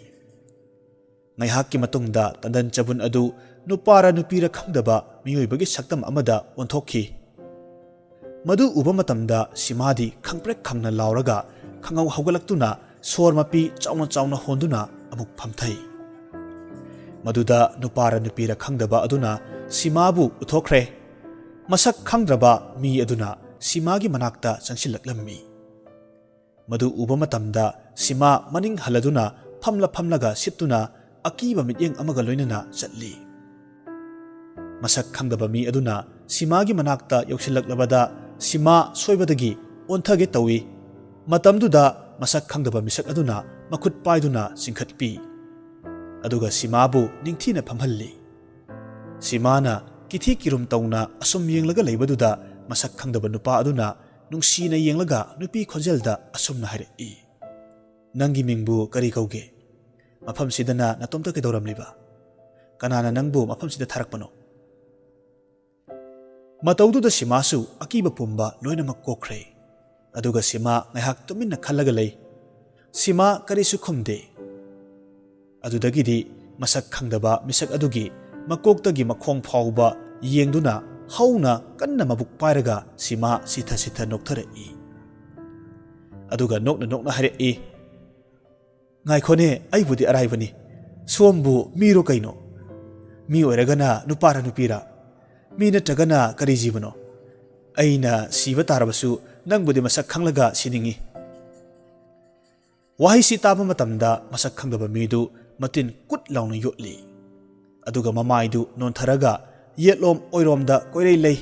ꯉꯥꯏꯍꯥꯛꯀꯤ ꯃꯇꯨꯡꯗ ꯇꯟꯗꯟ ꯆꯕꯨꯟ ꯑꯗꯨ ꯅꯨꯄꯥꯔ ꯅꯨꯄꯤꯔ ꯈꯪꯗꯕ ꯃꯤꯑꯣꯏꯕꯒꯤ ꯁꯛꯇꯝ ꯑꯃꯗ ꯑꯣꯟꯊꯣꯛꯈꯤ꯫ ꯃꯗꯨ ꯎꯕ ꯃꯇꯝꯗ ꯁꯤꯃꯥꯗꯤ ꯈꯪꯄ꯭ꯔꯦꯛ ꯈꯪꯅ ꯂꯥꯎꯔꯒ ꯈꯪꯍꯧ ꯍꯧꯒꯠꯂꯛꯇꯨꯅ ꯁꯣꯔ ꯃꯄꯤ ꯆꯥꯎꯅ ꯆꯥꯎꯅ ꯍꯣꯟꯗꯨꯅ ꯑꯃꯨꯛ ꯐꯝꯊꯩ꯫ ꯃꯗꯨꯗ ꯅꯨꯄꯥꯔ ꯅꯨꯄꯤꯔ ꯈꯪꯗꯕ ꯑꯗꯨꯅ ꯁꯤꯃꯥꯕꯨ ꯎꯊꯣꯛꯈ꯭ꯔꯦ꯫ ꯃꯁꯛ ꯈꯪꯗ꯭ꯔꯕ ꯃꯤ ꯑꯗꯨꯅ ꯁꯤꯃꯥꯒꯤ ꯃꯅꯥꯛꯇ ꯆꯪꯁꯤꯜꯂꯛꯂꯝꯃꯤ꯫ ꯃꯗꯨ ꯎꯕ ꯃꯇꯝꯗ ꯁꯤꯃꯥ ꯃꯅꯤꯡ ꯍꯜꯂꯗꯨꯅ ꯐꯝꯂ ꯐꯝꯂꯒ ꯁꯤꯠꯇꯨꯅ ꯑꯀꯤꯕ ꯃꯤꯠꯌꯦꯡ ꯑꯃꯒ ꯂꯣꯏꯅꯅ ꯆꯠꯂꯤ꯫ ꯃꯁꯛ ꯈꯪꯗꯕ ꯃꯤ ꯑꯗꯨꯅ ꯁꯤꯃꯥꯒꯤ ꯃꯅꯥꯛꯇ ꯌꯧꯁꯤꯜꯂꯛꯂꯕꯗ ꯁꯤꯃꯥ ꯁꯣꯏꯕꯗꯒꯤ ꯑꯣꯟꯊꯒꯦ ꯇꯧꯏ꯫ ꯃꯇꯝꯗꯨꯗ ꯃꯁꯛ ꯈꯪꯗꯕ ꯃꯤꯁꯛ ꯑꯗꯨꯅ ꯃꯈꯨꯠ ꯄꯥꯏꯗꯨꯅ ꯆꯤꯡꯈꯠꯄꯤ꯫ ꯑꯗꯨꯒ ꯁꯤꯃꯥꯕꯨ ꯅꯤꯡꯊꯤꯅ ꯐꯝꯍꯜꯂꯤ꯫ ꯁꯤꯃꯥꯅ ꯀꯤꯊꯤ ꯀꯤꯔꯨꯝ ꯇꯧꯅ ꯑꯁꯨꯝ ꯌꯦꯡꯂꯒ ꯂꯩꯕꯗꯨꯗ ꯃꯁꯛ ꯈꯪꯗꯕ ꯅꯨꯄꯥ ꯑꯗꯨꯅ ꯅꯨꯡꯁꯤꯅ ꯌꯦꯡꯂꯒ ꯅꯨꯄꯤ ꯈꯣꯟꯖꯦꯜꯗ ꯑꯁꯨꯝꯅ ꯍꯥꯏꯔꯛꯏ, "ꯅꯪꯒꯤ ꯃꯤꯡꯕꯨ ꯀꯔꯤ ꯀꯧꯒꯦ? ꯃꯐꯝꯁꯤꯗꯅ ꯅꯇꯣꯝꯇ ꯀꯩꯗꯧꯔꯝꯂꯤꯕ? ꯀꯅꯥꯅ ꯅꯪꯕꯨ ꯃꯐꯝꯁꯤꯗ ꯊꯥꯔꯛꯄꯅꯣ?" ꯃꯇꯧꯗꯨꯗ ꯁꯤꯃꯥꯁꯨ ꯑꯀꯤꯕ ꯄꯨꯝꯕ ꯂꯣꯏꯅꯃꯛ ꯀꯣꯛꯈ꯭ꯔꯦ꯫ ꯑꯗꯨꯒ ꯁꯤꯃꯥ ꯉꯥꯏꯍꯥꯛ ꯇꯨꯃꯤꯟꯅ ꯈꯜꯂꯒ ꯂꯩ꯫ ꯁꯤꯃꯥ ꯀꯔꯤꯁꯨ ꯈꯨꯝꯗꯦ꯫ ꯑꯗꯨꯗꯒꯤꯗꯤ ꯃꯁꯛ ꯈꯪꯗꯕ ꯃꯤꯁꯛ ꯑꯗꯨꯒꯤ ꯃꯀꯣꯛꯇꯒꯤ ꯃꯈꯣꯡ ꯐꯥꯎꯕ ꯌꯦꯡꯗꯨꯅ ꯍꯧꯅ ꯀꯟꯅ ꯃꯕꯨꯛ ꯄꯥꯏꯔꯒ ꯁꯤꯃꯥ ꯁꯤꯊ ꯁꯤꯊ ꯅꯣꯛꯊꯔꯛꯏ꯫ ꯑꯗꯨꯒ ꯅꯣꯛꯅ ꯅꯣꯛꯅ ꯍꯥꯏꯔꯛꯏ, "ꯉꯥꯏꯈꯣꯅꯦ, ꯑꯩꯕꯨꯗꯤ ꯑꯔꯥꯏꯕꯅꯤ꯫ ꯁꯣꯝꯕꯨ ꯃꯤꯔꯣ ꯀꯩꯅꯣ? ꯃꯤ ꯑꯣꯏꯔꯒꯅ ꯅꯨꯄꯥꯔ ꯅꯨꯄꯤꯔ? ꯃꯤ ꯅꯠꯇ꯭ꯔꯒꯅ ꯀꯔꯤ ꯖꯤꯕꯅꯣ? ꯑꯩꯅ ꯁꯤꯕ ꯇꯥꯔꯕꯁꯨ ꯅꯪꯕꯨꯗꯤ ꯃꯁꯛ ꯈꯪꯂꯒ ꯁꯤꯅꯤꯡꯏ꯫" ꯋꯥꯍꯩꯁꯤ ꯇꯥꯕ ꯃꯇꯝꯗ ꯃꯁꯛ ꯈꯪꯗꯕ ꯃꯤꯗꯨ ꯃꯇꯤꯟ ꯀꯨꯠ ꯂꯥꯎꯅ ꯌꯣꯠꯂꯤ꯫ ꯑꯗꯨꯒ ꯃꯃꯥꯏꯗꯨ ꯅꯣꯟꯊꯔꯒ ꯌꯦꯠꯂꯣꯝ ꯑꯣꯏꯔꯣꯝꯗ ꯀꯣꯏꯔꯩ ꯂꯩ꯫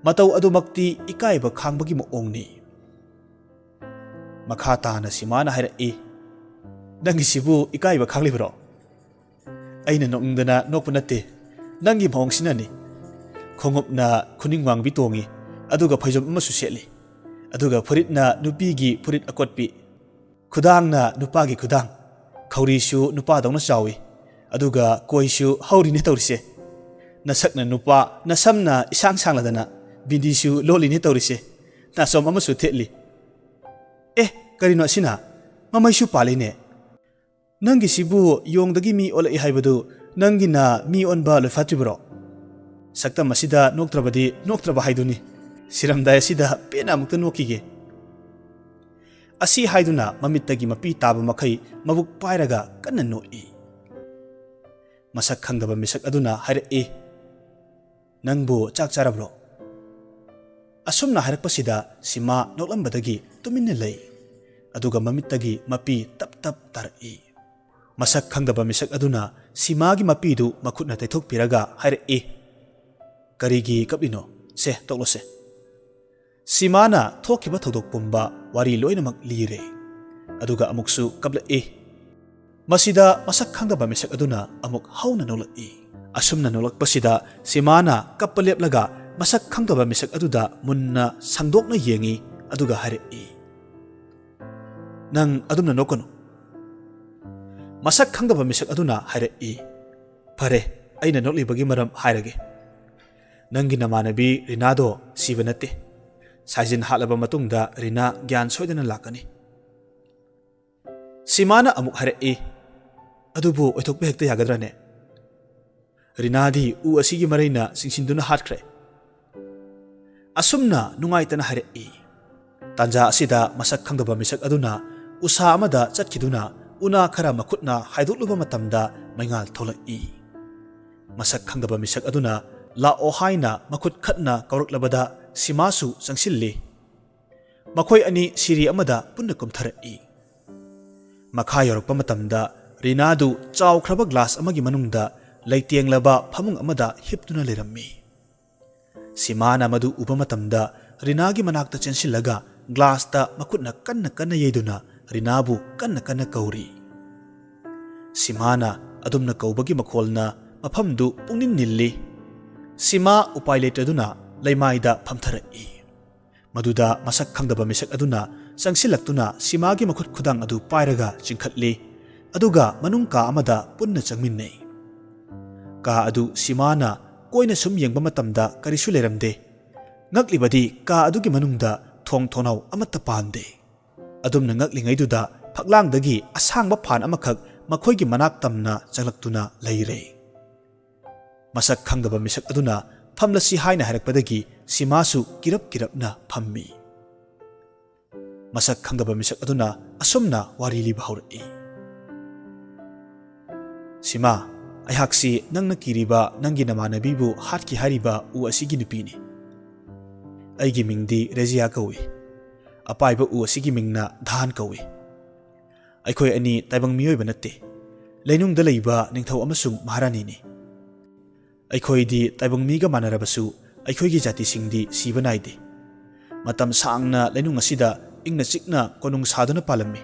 ꯃꯇꯧ ꯑꯗꯨꯃꯛꯇꯤ ꯏꯀꯥꯏꯕ ꯈꯥꯡꯕꯒꯤ ꯃꯑꯣꯡꯅꯤ꯫ ꯃꯈꯥ ꯇꯥꯅ ꯁꯤꯃꯥꯅ ꯍꯥꯏꯔꯛꯏ, "ꯅꯪꯒꯤꯁꯤꯕꯨ ꯏꯀꯥꯏꯕ ꯈꯥꯡꯂꯤꯕꯔꯣ?" ꯑꯩꯅ ꯅꯣꯛꯅꯤꯡꯗꯅ ꯅꯣꯛꯄ ꯅꯠꯇꯦ, ꯅꯪꯒꯤ ꯃꯑꯣꯡꯁꯤꯅꯅꯤ꯫ ꯈꯣꯡꯎꯞꯅ ꯈꯨꯅꯤꯡ ꯋꯥꯡꯕꯤ ꯇꯣꯡꯉꯤ, ꯑꯗꯨꯒ ꯐꯩꯖꯣꯝ ꯑꯃꯁꯨ ꯁꯦꯠꯂꯤ, ꯑꯗꯨꯒ ꯐꯨꯔꯤꯠꯅ ꯅꯨꯄꯤꯒꯤ ꯐꯨꯔꯤꯠ ꯑꯀꯣꯠꯄꯤ, ꯈꯨꯗꯥꯡꯅ ꯅꯨꯄꯥꯒꯤ ꯈꯨꯗꯥꯡ, ꯈꯧꯔꯤꯁꯨ ꯅꯨꯄꯥꯗꯧꯅ ꯆꯥꯎꯏ, ꯑꯗꯨꯒ ꯀꯣꯏꯁꯨ ꯍꯧꯔꯤꯅꯦ ꯇꯧꯔꯤꯁꯦ꯫ ꯅꯁꯛꯅ ꯅꯨꯄꯥ, ꯅꯁꯝꯅ ꯏꯁꯥꯡ ꯁꯥꯡꯂꯗꯅ ꯕꯤꯟꯗꯤꯁꯨ ꯂꯣꯜꯂꯤꯅꯦ ꯇꯧꯔꯤꯁꯦ꯫ ꯅꯥꯆꯣꯝ ꯑꯃꯁꯨ ꯊꯦꯠꯂꯤ꯫ ꯑꯦ, ꯀꯔꯤꯅꯣ ꯑꯁꯤꯅ? ꯃꯃꯩꯁꯨ ꯄꯥꯜꯂꯤꯅꯦ꯫ ꯅꯪꯒꯤꯁꯤꯕꯨ ꯌꯣꯡꯗꯒꯤ ꯃꯤ ꯑꯣꯜꯂꯛꯏ ꯍꯥꯏꯕꯗꯨ ꯅꯪꯒꯤꯅ ꯃꯤ ꯑꯣꯟꯕ ꯂꯣꯏꯐꯥꯠꯇ꯭ꯔꯤꯕꯔꯣ? ꯁꯛꯇꯝ ꯑꯁꯤꯗ ꯅꯣꯛꯇ꯭ꯔꯕꯗꯤ ꯅꯣꯛꯇ꯭ꯔꯕ ꯍꯥꯏꯗꯨꯅꯤ꯫ ꯁꯤꯔꯝꯗꯥꯏ ꯑꯁꯤꯗ ꯄꯦꯟꯅ ꯑꯃꯨꯛꯇ ꯅꯣꯛꯈꯤꯒꯦ꯫ ꯑꯁꯤ ꯍꯥꯏꯗꯨꯅ ꯃꯃꯤꯠꯇꯒꯤ ꯃꯄꯤ ꯇꯥꯕ ꯃꯈꯩ ꯃꯕꯨꯛ ꯄꯥꯏꯔꯒ ꯀꯟꯅ ꯅꯣꯛꯏ꯫ ꯃꯁꯛ ꯈꯪꯗꯕ ꯃꯤꯁꯛ ꯑꯗꯨꯅ ꯍꯥꯏꯔꯛꯏ, "ꯅꯪꯕꯨ ꯆꯥꯛ ꯆꯥꯔꯕ꯭ꯔꯣ?" ꯑꯁꯨꯝꯅ ꯍꯥꯏꯔꯛꯄꯁꯤꯗ ꯁꯤꯃꯥ ꯅꯣꯛꯂꯝꯕꯗꯒꯤ ꯇꯨꯃꯤꯟꯅ ꯂꯩ꯫ ꯑꯗꯨꯒ ꯃꯃꯤꯠꯇꯒꯤ ꯃꯄꯤ ꯇꯞ ꯇꯞ ꯇꯥꯔꯛꯏ꯫ ꯃꯁꯛ ꯈꯪꯗꯕ ꯃꯤꯁꯛ ꯑꯗꯨꯅ ꯁꯤꯃꯥꯒꯤ ꯃꯄꯤꯗꯨ ꯃꯈꯨꯠꯅ ꯇꯩꯊꯣꯛꯄꯤꯔꯒ ꯍꯥꯏꯔꯛꯏ, "ꯀꯔꯤꯒꯤ ꯀꯞꯂꯤꯅꯣ? ꯁꯦ, ꯇꯣꯛꯂꯣꯁꯦ꯫" ꯁꯤꯃꯥꯅ ꯊꯣꯛꯈꯤꯕ ꯊꯧꯗꯣꯛ ꯄꯨꯝꯕ ꯋꯥꯔꯤ ꯂꯣꯏꯅꯃꯛ ꯂꯤꯔꯦ꯫ ꯑꯗꯨꯒ ꯑꯃꯨꯛꯁꯨ ꯀꯞꯂꯛꯏ꯫ ꯃꯁꯤꯗ ꯃꯁꯛ ꯈꯪꯗꯕ ꯃꯤꯁꯛ ꯑꯗꯨꯅ ꯑꯃꯨꯛ ꯍꯧꯅ ꯅꯣꯛꯂꯛꯏ꯫ ꯑꯁꯨꯝꯅ ꯅꯣꯛꯂꯛꯄꯁꯤꯗ ꯁꯤꯃꯥꯅ ꯀꯞꯄ ꯂꯦꯞꯂꯒ ꯃꯁꯛ ꯈꯪꯗꯕ ꯃꯤꯁꯛ ꯑꯗꯨꯗ ꯃꯨꯟꯅ ꯁꯪꯗꯣꯛꯅ ꯌꯦꯡꯏ, ꯑꯗꯨꯒ ꯍꯥꯏꯔꯛꯏ, "ꯅꯪ ꯑꯗꯨꯝꯅ ꯅꯣꯛꯀꯅꯨ꯫" ꯃꯁꯛ ꯈꯪꯗꯕ ꯃꯤꯁꯛ ꯑꯗꯨꯅ ꯍꯥꯏꯔꯛꯏ, "ꯐꯔꯦ, ꯑꯩꯅ ꯅꯣꯛꯂꯤꯕꯒꯤ ꯃꯔꯝ ꯍꯥꯏꯔꯒꯦ꯫ ꯅꯪꯒꯤ ꯅꯃꯥꯟꯅꯕꯤ ꯔꯤꯅꯥꯗꯣ ꯁꯤꯕ ꯅꯠꯇꯦ꯫ ꯁꯥꯏꯖꯤꯟ ꯍꯥꯠꯂꯕ ꯃꯇꯨꯡꯗ ꯔꯤꯅꯥ ꯒ꯭ꯌꯥꯟ ꯁꯣꯏꯗꯅ ꯂꯥꯛꯀꯅꯤ꯫" ꯁꯤꯃꯥꯅ ꯑꯃꯨꯛ ꯍꯥꯏꯔꯛꯏ, "ꯑꯗꯨꯕꯨ ꯑꯣꯏꯊꯣꯛꯄ ꯍꯦꯛꯇ ꯌꯥꯒꯗ꯭ꯔꯅꯦ? ꯔꯤꯅꯥꯗꯤ ꯎ ꯑꯁꯤꯒꯤ ꯃꯔꯩꯅ ꯆꯤꯡꯁꯤꯟꯗꯨꯅ ꯍꯥꯠꯈ꯭ꯔꯦ꯫" ꯑꯁꯨꯝꯅ ꯅꯨꯡꯉꯥꯏꯇꯅ ꯍꯥꯏꯔꯛꯏ꯫ ꯇꯥꯟꯖꯥ ꯑꯁꯤꯗ ꯃꯁꯛ ꯈꯪꯗꯕ ꯃꯤꯁꯛ ꯑꯗꯨꯅ ꯎꯁꯥ ꯑꯃꯗ ꯆꯠꯈꯤꯗꯨꯅ ꯎꯅꯥ ꯈꯔ ꯃꯈꯨꯠꯅ ꯍꯥꯏꯗꯣꯛꯂꯨꯕ ꯃꯇꯝꯗ ꯃꯩꯉꯥꯜ ꯊꯣꯛꯂꯛꯏ꯫ ꯃꯁꯛ ꯈꯪꯗꯕ ꯃꯤꯁꯛ ꯑꯗꯨꯅ "ꯂꯥꯛꯑꯣ" ꯍꯥꯏꯅ ꯃꯈꯨꯠ ꯈꯠꯅ ꯀꯧꯔꯛꯂꯕꯗ ꯁꯤꯃꯥꯁꯨ ꯆꯪꯁꯤꯜꯂꯤ꯫ ꯃꯈꯣꯏ ꯑꯅꯤ ꯁꯤꯔꯤ ꯑꯃꯗ ꯄꯨꯟꯅ ꯀꯨꯝꯊꯔꯛꯏ꯫ ꯃꯈꯥ ꯌꯧꯔꯛꯄ ꯃꯇꯝꯗ ꯔꯤꯅꯥꯗꯨ ꯆꯥꯎꯈ꯭ꯔꯕ ꯒ꯭ꯂꯥꯁ ꯑꯃꯒꯤ ꯃꯅꯨꯡꯗ ꯂꯩꯇꯦꯡꯂꯕ ꯐꯃꯨꯡ ꯑꯃꯗ ꯍꯤꯞꯇꯨꯅ ꯂꯩꯔꯝꯃꯤ꯫ ꯁꯤꯃꯥꯅ ꯃꯗꯨ ꯎꯕ ꯃꯇꯝꯗ ꯔꯤꯅꯥꯒꯤ ꯃꯅꯥꯛꯇ ꯆꯦꯟꯁꯤꯜꯂꯒ ꯒ꯭ꯂꯥꯁꯇ ꯃꯈꯨꯠꯅ ꯀꯟꯅ ꯀꯟꯅ ꯌꯩꯗꯨꯅ ꯔꯤꯅꯥꯕꯨ ꯀꯟꯅ ꯀꯟꯅ ꯀꯧꯔꯤ꯫ ꯁꯤꯃꯥꯅ ꯑꯗꯨꯝꯅ ꯀꯧꯕꯒꯤ ꯃꯈꯣꯜꯅ ꯃꯐꯝꯗꯨ ꯄꯨꯡꯅꯤꯜ ꯅꯤꯜꯂꯤ꯫ ꯁꯤꯃꯥ ꯎꯄꯥꯏ ꯂꯩꯇꯗꯨꯅ ꯂꯩꯃꯥꯏꯗ ꯐꯝꯊꯔꯛꯏ꯫ ꯃꯗꯨꯗ ꯃꯁꯛ ꯈꯪꯗꯕ ꯃꯤꯁꯛ ꯑꯗꯨꯅ ꯆꯪꯁꯤꯜꯂꯛꯇꯨꯅ ꯁꯤꯃꯥꯒꯤ ꯃꯈꯨꯠ ꯈꯨꯗꯥꯡ ꯑꯗꯨ ꯄꯥꯏꯔꯒ ꯆꯤꯡꯈꯠꯂꯤ, ꯑꯗꯨꯒ ꯃꯅꯨꯡ ꯀꯥ ꯑꯃꯗ ꯄꯨꯟꯅ ꯆꯪꯃꯤꯟꯅꯩ꯫ ꯀꯥ ꯑꯗꯨ ꯁꯤꯃꯥꯅ ꯀꯣꯏꯅ ꯁꯨꯝ ꯌꯦꯡꯕ ꯃꯇꯝꯗ ꯀꯔꯤꯁꯨ ꯂꯩꯔꯝꯗꯦ꯫ ꯉꯛꯂꯤꯕꯗꯤ ꯀꯥ ꯑꯗꯨꯒꯤ ꯃꯅꯨꯡꯗ ꯊꯣꯡ ꯊꯣꯡꯅꯥꯎ ꯑꯃꯠꯇ ꯄꯥꯟꯗꯦ꯫ ꯑꯗꯨꯝꯅ ꯉꯛꯂꯤꯉꯩꯗꯨꯗ ꯐꯛꯂꯥꯡꯗꯒꯤ ꯑꯁꯥꯡꯕ ꯐꯥꯟ ꯑꯃꯈꯛ ꯃꯈꯣꯏꯒꯤ ꯃꯅꯥꯛ ꯇꯝꯅ ꯆꯪꯂꯛꯇꯨꯅ ꯂꯩꯔꯦ꯫ ꯃꯁꯛ ꯈꯪꯗꯕ ꯃꯤꯁꯛ ꯑꯗꯨꯅ "ꯐꯝꯂꯁꯤ" ꯍꯥꯏꯅ ꯍꯥꯏꯔꯛꯄꯗꯒꯤ ꯁꯤꯃꯥꯁꯨ ꯀꯤꯔꯞ ꯀꯤꯔꯞꯅ ꯐꯝꯃꯤ꯫ ꯃꯁꯛ ꯈꯪꯗꯕ ꯃꯤꯁꯛ ꯑꯗꯨꯅ ꯑꯁꯨꯝꯅ ꯋꯥꯔꯤ ꯂꯤꯕ ꯍꯧꯔꯛꯏ꯫ "ꯁꯤꯃꯥ, ꯑꯩꯍꯥꯛꯁꯤ ꯅꯪꯅ ꯀꯤꯔꯤꯕ ꯅꯪꯒꯤ ꯅꯃꯥꯟꯅꯕꯤꯕꯨ ꯍꯥꯠꯈꯤ ꯍꯥꯏꯔꯤꯕ ꯎ ꯑꯁꯤꯒꯤ ꯅꯨꯄꯤꯅꯤ꯫ ꯑꯩꯒꯤ ꯃꯤꯡꯗꯤ ꯔꯦꯖꯤꯌꯥ ꯀꯧꯏ꯫ ꯑꯄꯥꯏꯕ ꯎ ꯑꯁꯤꯒꯤ ꯃꯤꯡꯅ ꯙꯥꯟ ꯀꯧꯏ꯫ ꯑꯩꯈꯣꯏ ꯑꯅꯤ ꯇꯥꯏꯕꯪ ꯃꯤꯑꯣꯏꯕ ꯅꯠꯇꯦ꯫ ꯂꯩꯅꯨꯡꯗ ꯂꯩꯕ ꯅꯤꯡꯊꯧ ꯑꯃꯁꯨꯡ ꯃꯍꯥꯔꯥꯅꯤꯅꯤ꯫ ꯑꯩꯈꯣꯏꯗꯤ ꯇꯥꯏꯕꯪ ꯃꯤꯒ ꯃꯥꯟꯅꯔꯕꯁꯨ ꯑꯩꯈꯣꯏꯒꯤ ꯖꯥꯇꯤꯁꯤꯡꯗꯤ ꯁꯤꯕ ꯅꯥꯏꯗꯦ꯫ ꯃꯇꯝ ꯁꯥꯡꯅ ꯂꯩꯅꯨꯡ ꯑꯁꯤꯗ ꯏꯪꯅ ꯆꯤꯛꯅ ꯀꯣꯅꯨꯡ ꯁꯥꯗꯨꯅ ꯄꯥꯜꯂꯝꯃꯤ꯫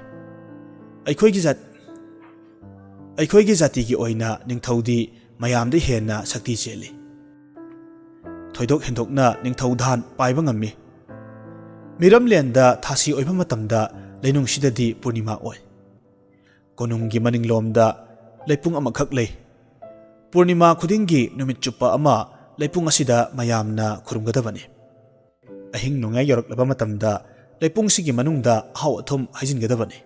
ꯑꯩꯈꯣꯏꯒꯤ ꯖꯥꯠ-, ꯑꯩꯈꯣꯏꯒꯤ ꯖꯥꯇꯤꯒꯤ ꯑꯣꯏꯅ ꯅꯤꯡꯊꯧꯗꯤ ꯃꯌꯥꯝꯗ ꯍꯦꯟꯅ ꯁꯛꯇꯤ ꯆꯦꯜꯂꯤ꯫ ꯊꯣꯏꯗꯣꯛ ꯍꯦꯟꯗꯣꯛꯅ ꯅꯤꯡꯊꯧ ꯙꯥꯟ ꯄꯥꯏꯕ ꯉꯝꯃꯤ꯫ ꯃꯤꯔꯝꯂꯦꯟꯗ ꯊꯥꯁꯤ ꯑꯣꯏꯕ ꯃꯇꯝꯗ ꯂꯩꯅꯨꯡꯁꯤꯗꯗꯤ ꯄꯨꯔꯅꯤꯃꯥ ꯑꯣꯏ꯫ ꯀꯣꯅꯨꯡꯒꯤ ꯃꯅꯤꯡꯂꯣꯝꯗ ꯂꯩꯄꯨꯡ ꯑꯃꯈꯛ ꯂꯩ꯫ ꯄꯨꯔꯅꯤꯃꯥ ꯈꯨꯗꯤꯡꯒꯤ ꯅꯨꯃꯤꯠ ꯆꯨꯞꯄ ꯑꯃ ꯂꯩꯄꯨꯡ ꯑꯁꯤꯗ ꯃꯌꯥꯝꯅ ꯈꯨꯔꯨꯝꯒꯗꯕꯅꯤ꯫ ꯑꯍꯤꯡ ꯅꯣꯡꯌꯥꯏ ꯌꯧꯔꯛꯂꯕ ꯃꯇꯝꯗ ꯂꯩꯄꯨꯡꯁꯤꯒꯤ ꯃꯅꯨꯡꯗ ꯑꯍꯥꯎ ꯑꯊꯨꯝ ꯍꯩꯖꯤꯟꯒꯗꯕꯅꯤ꯫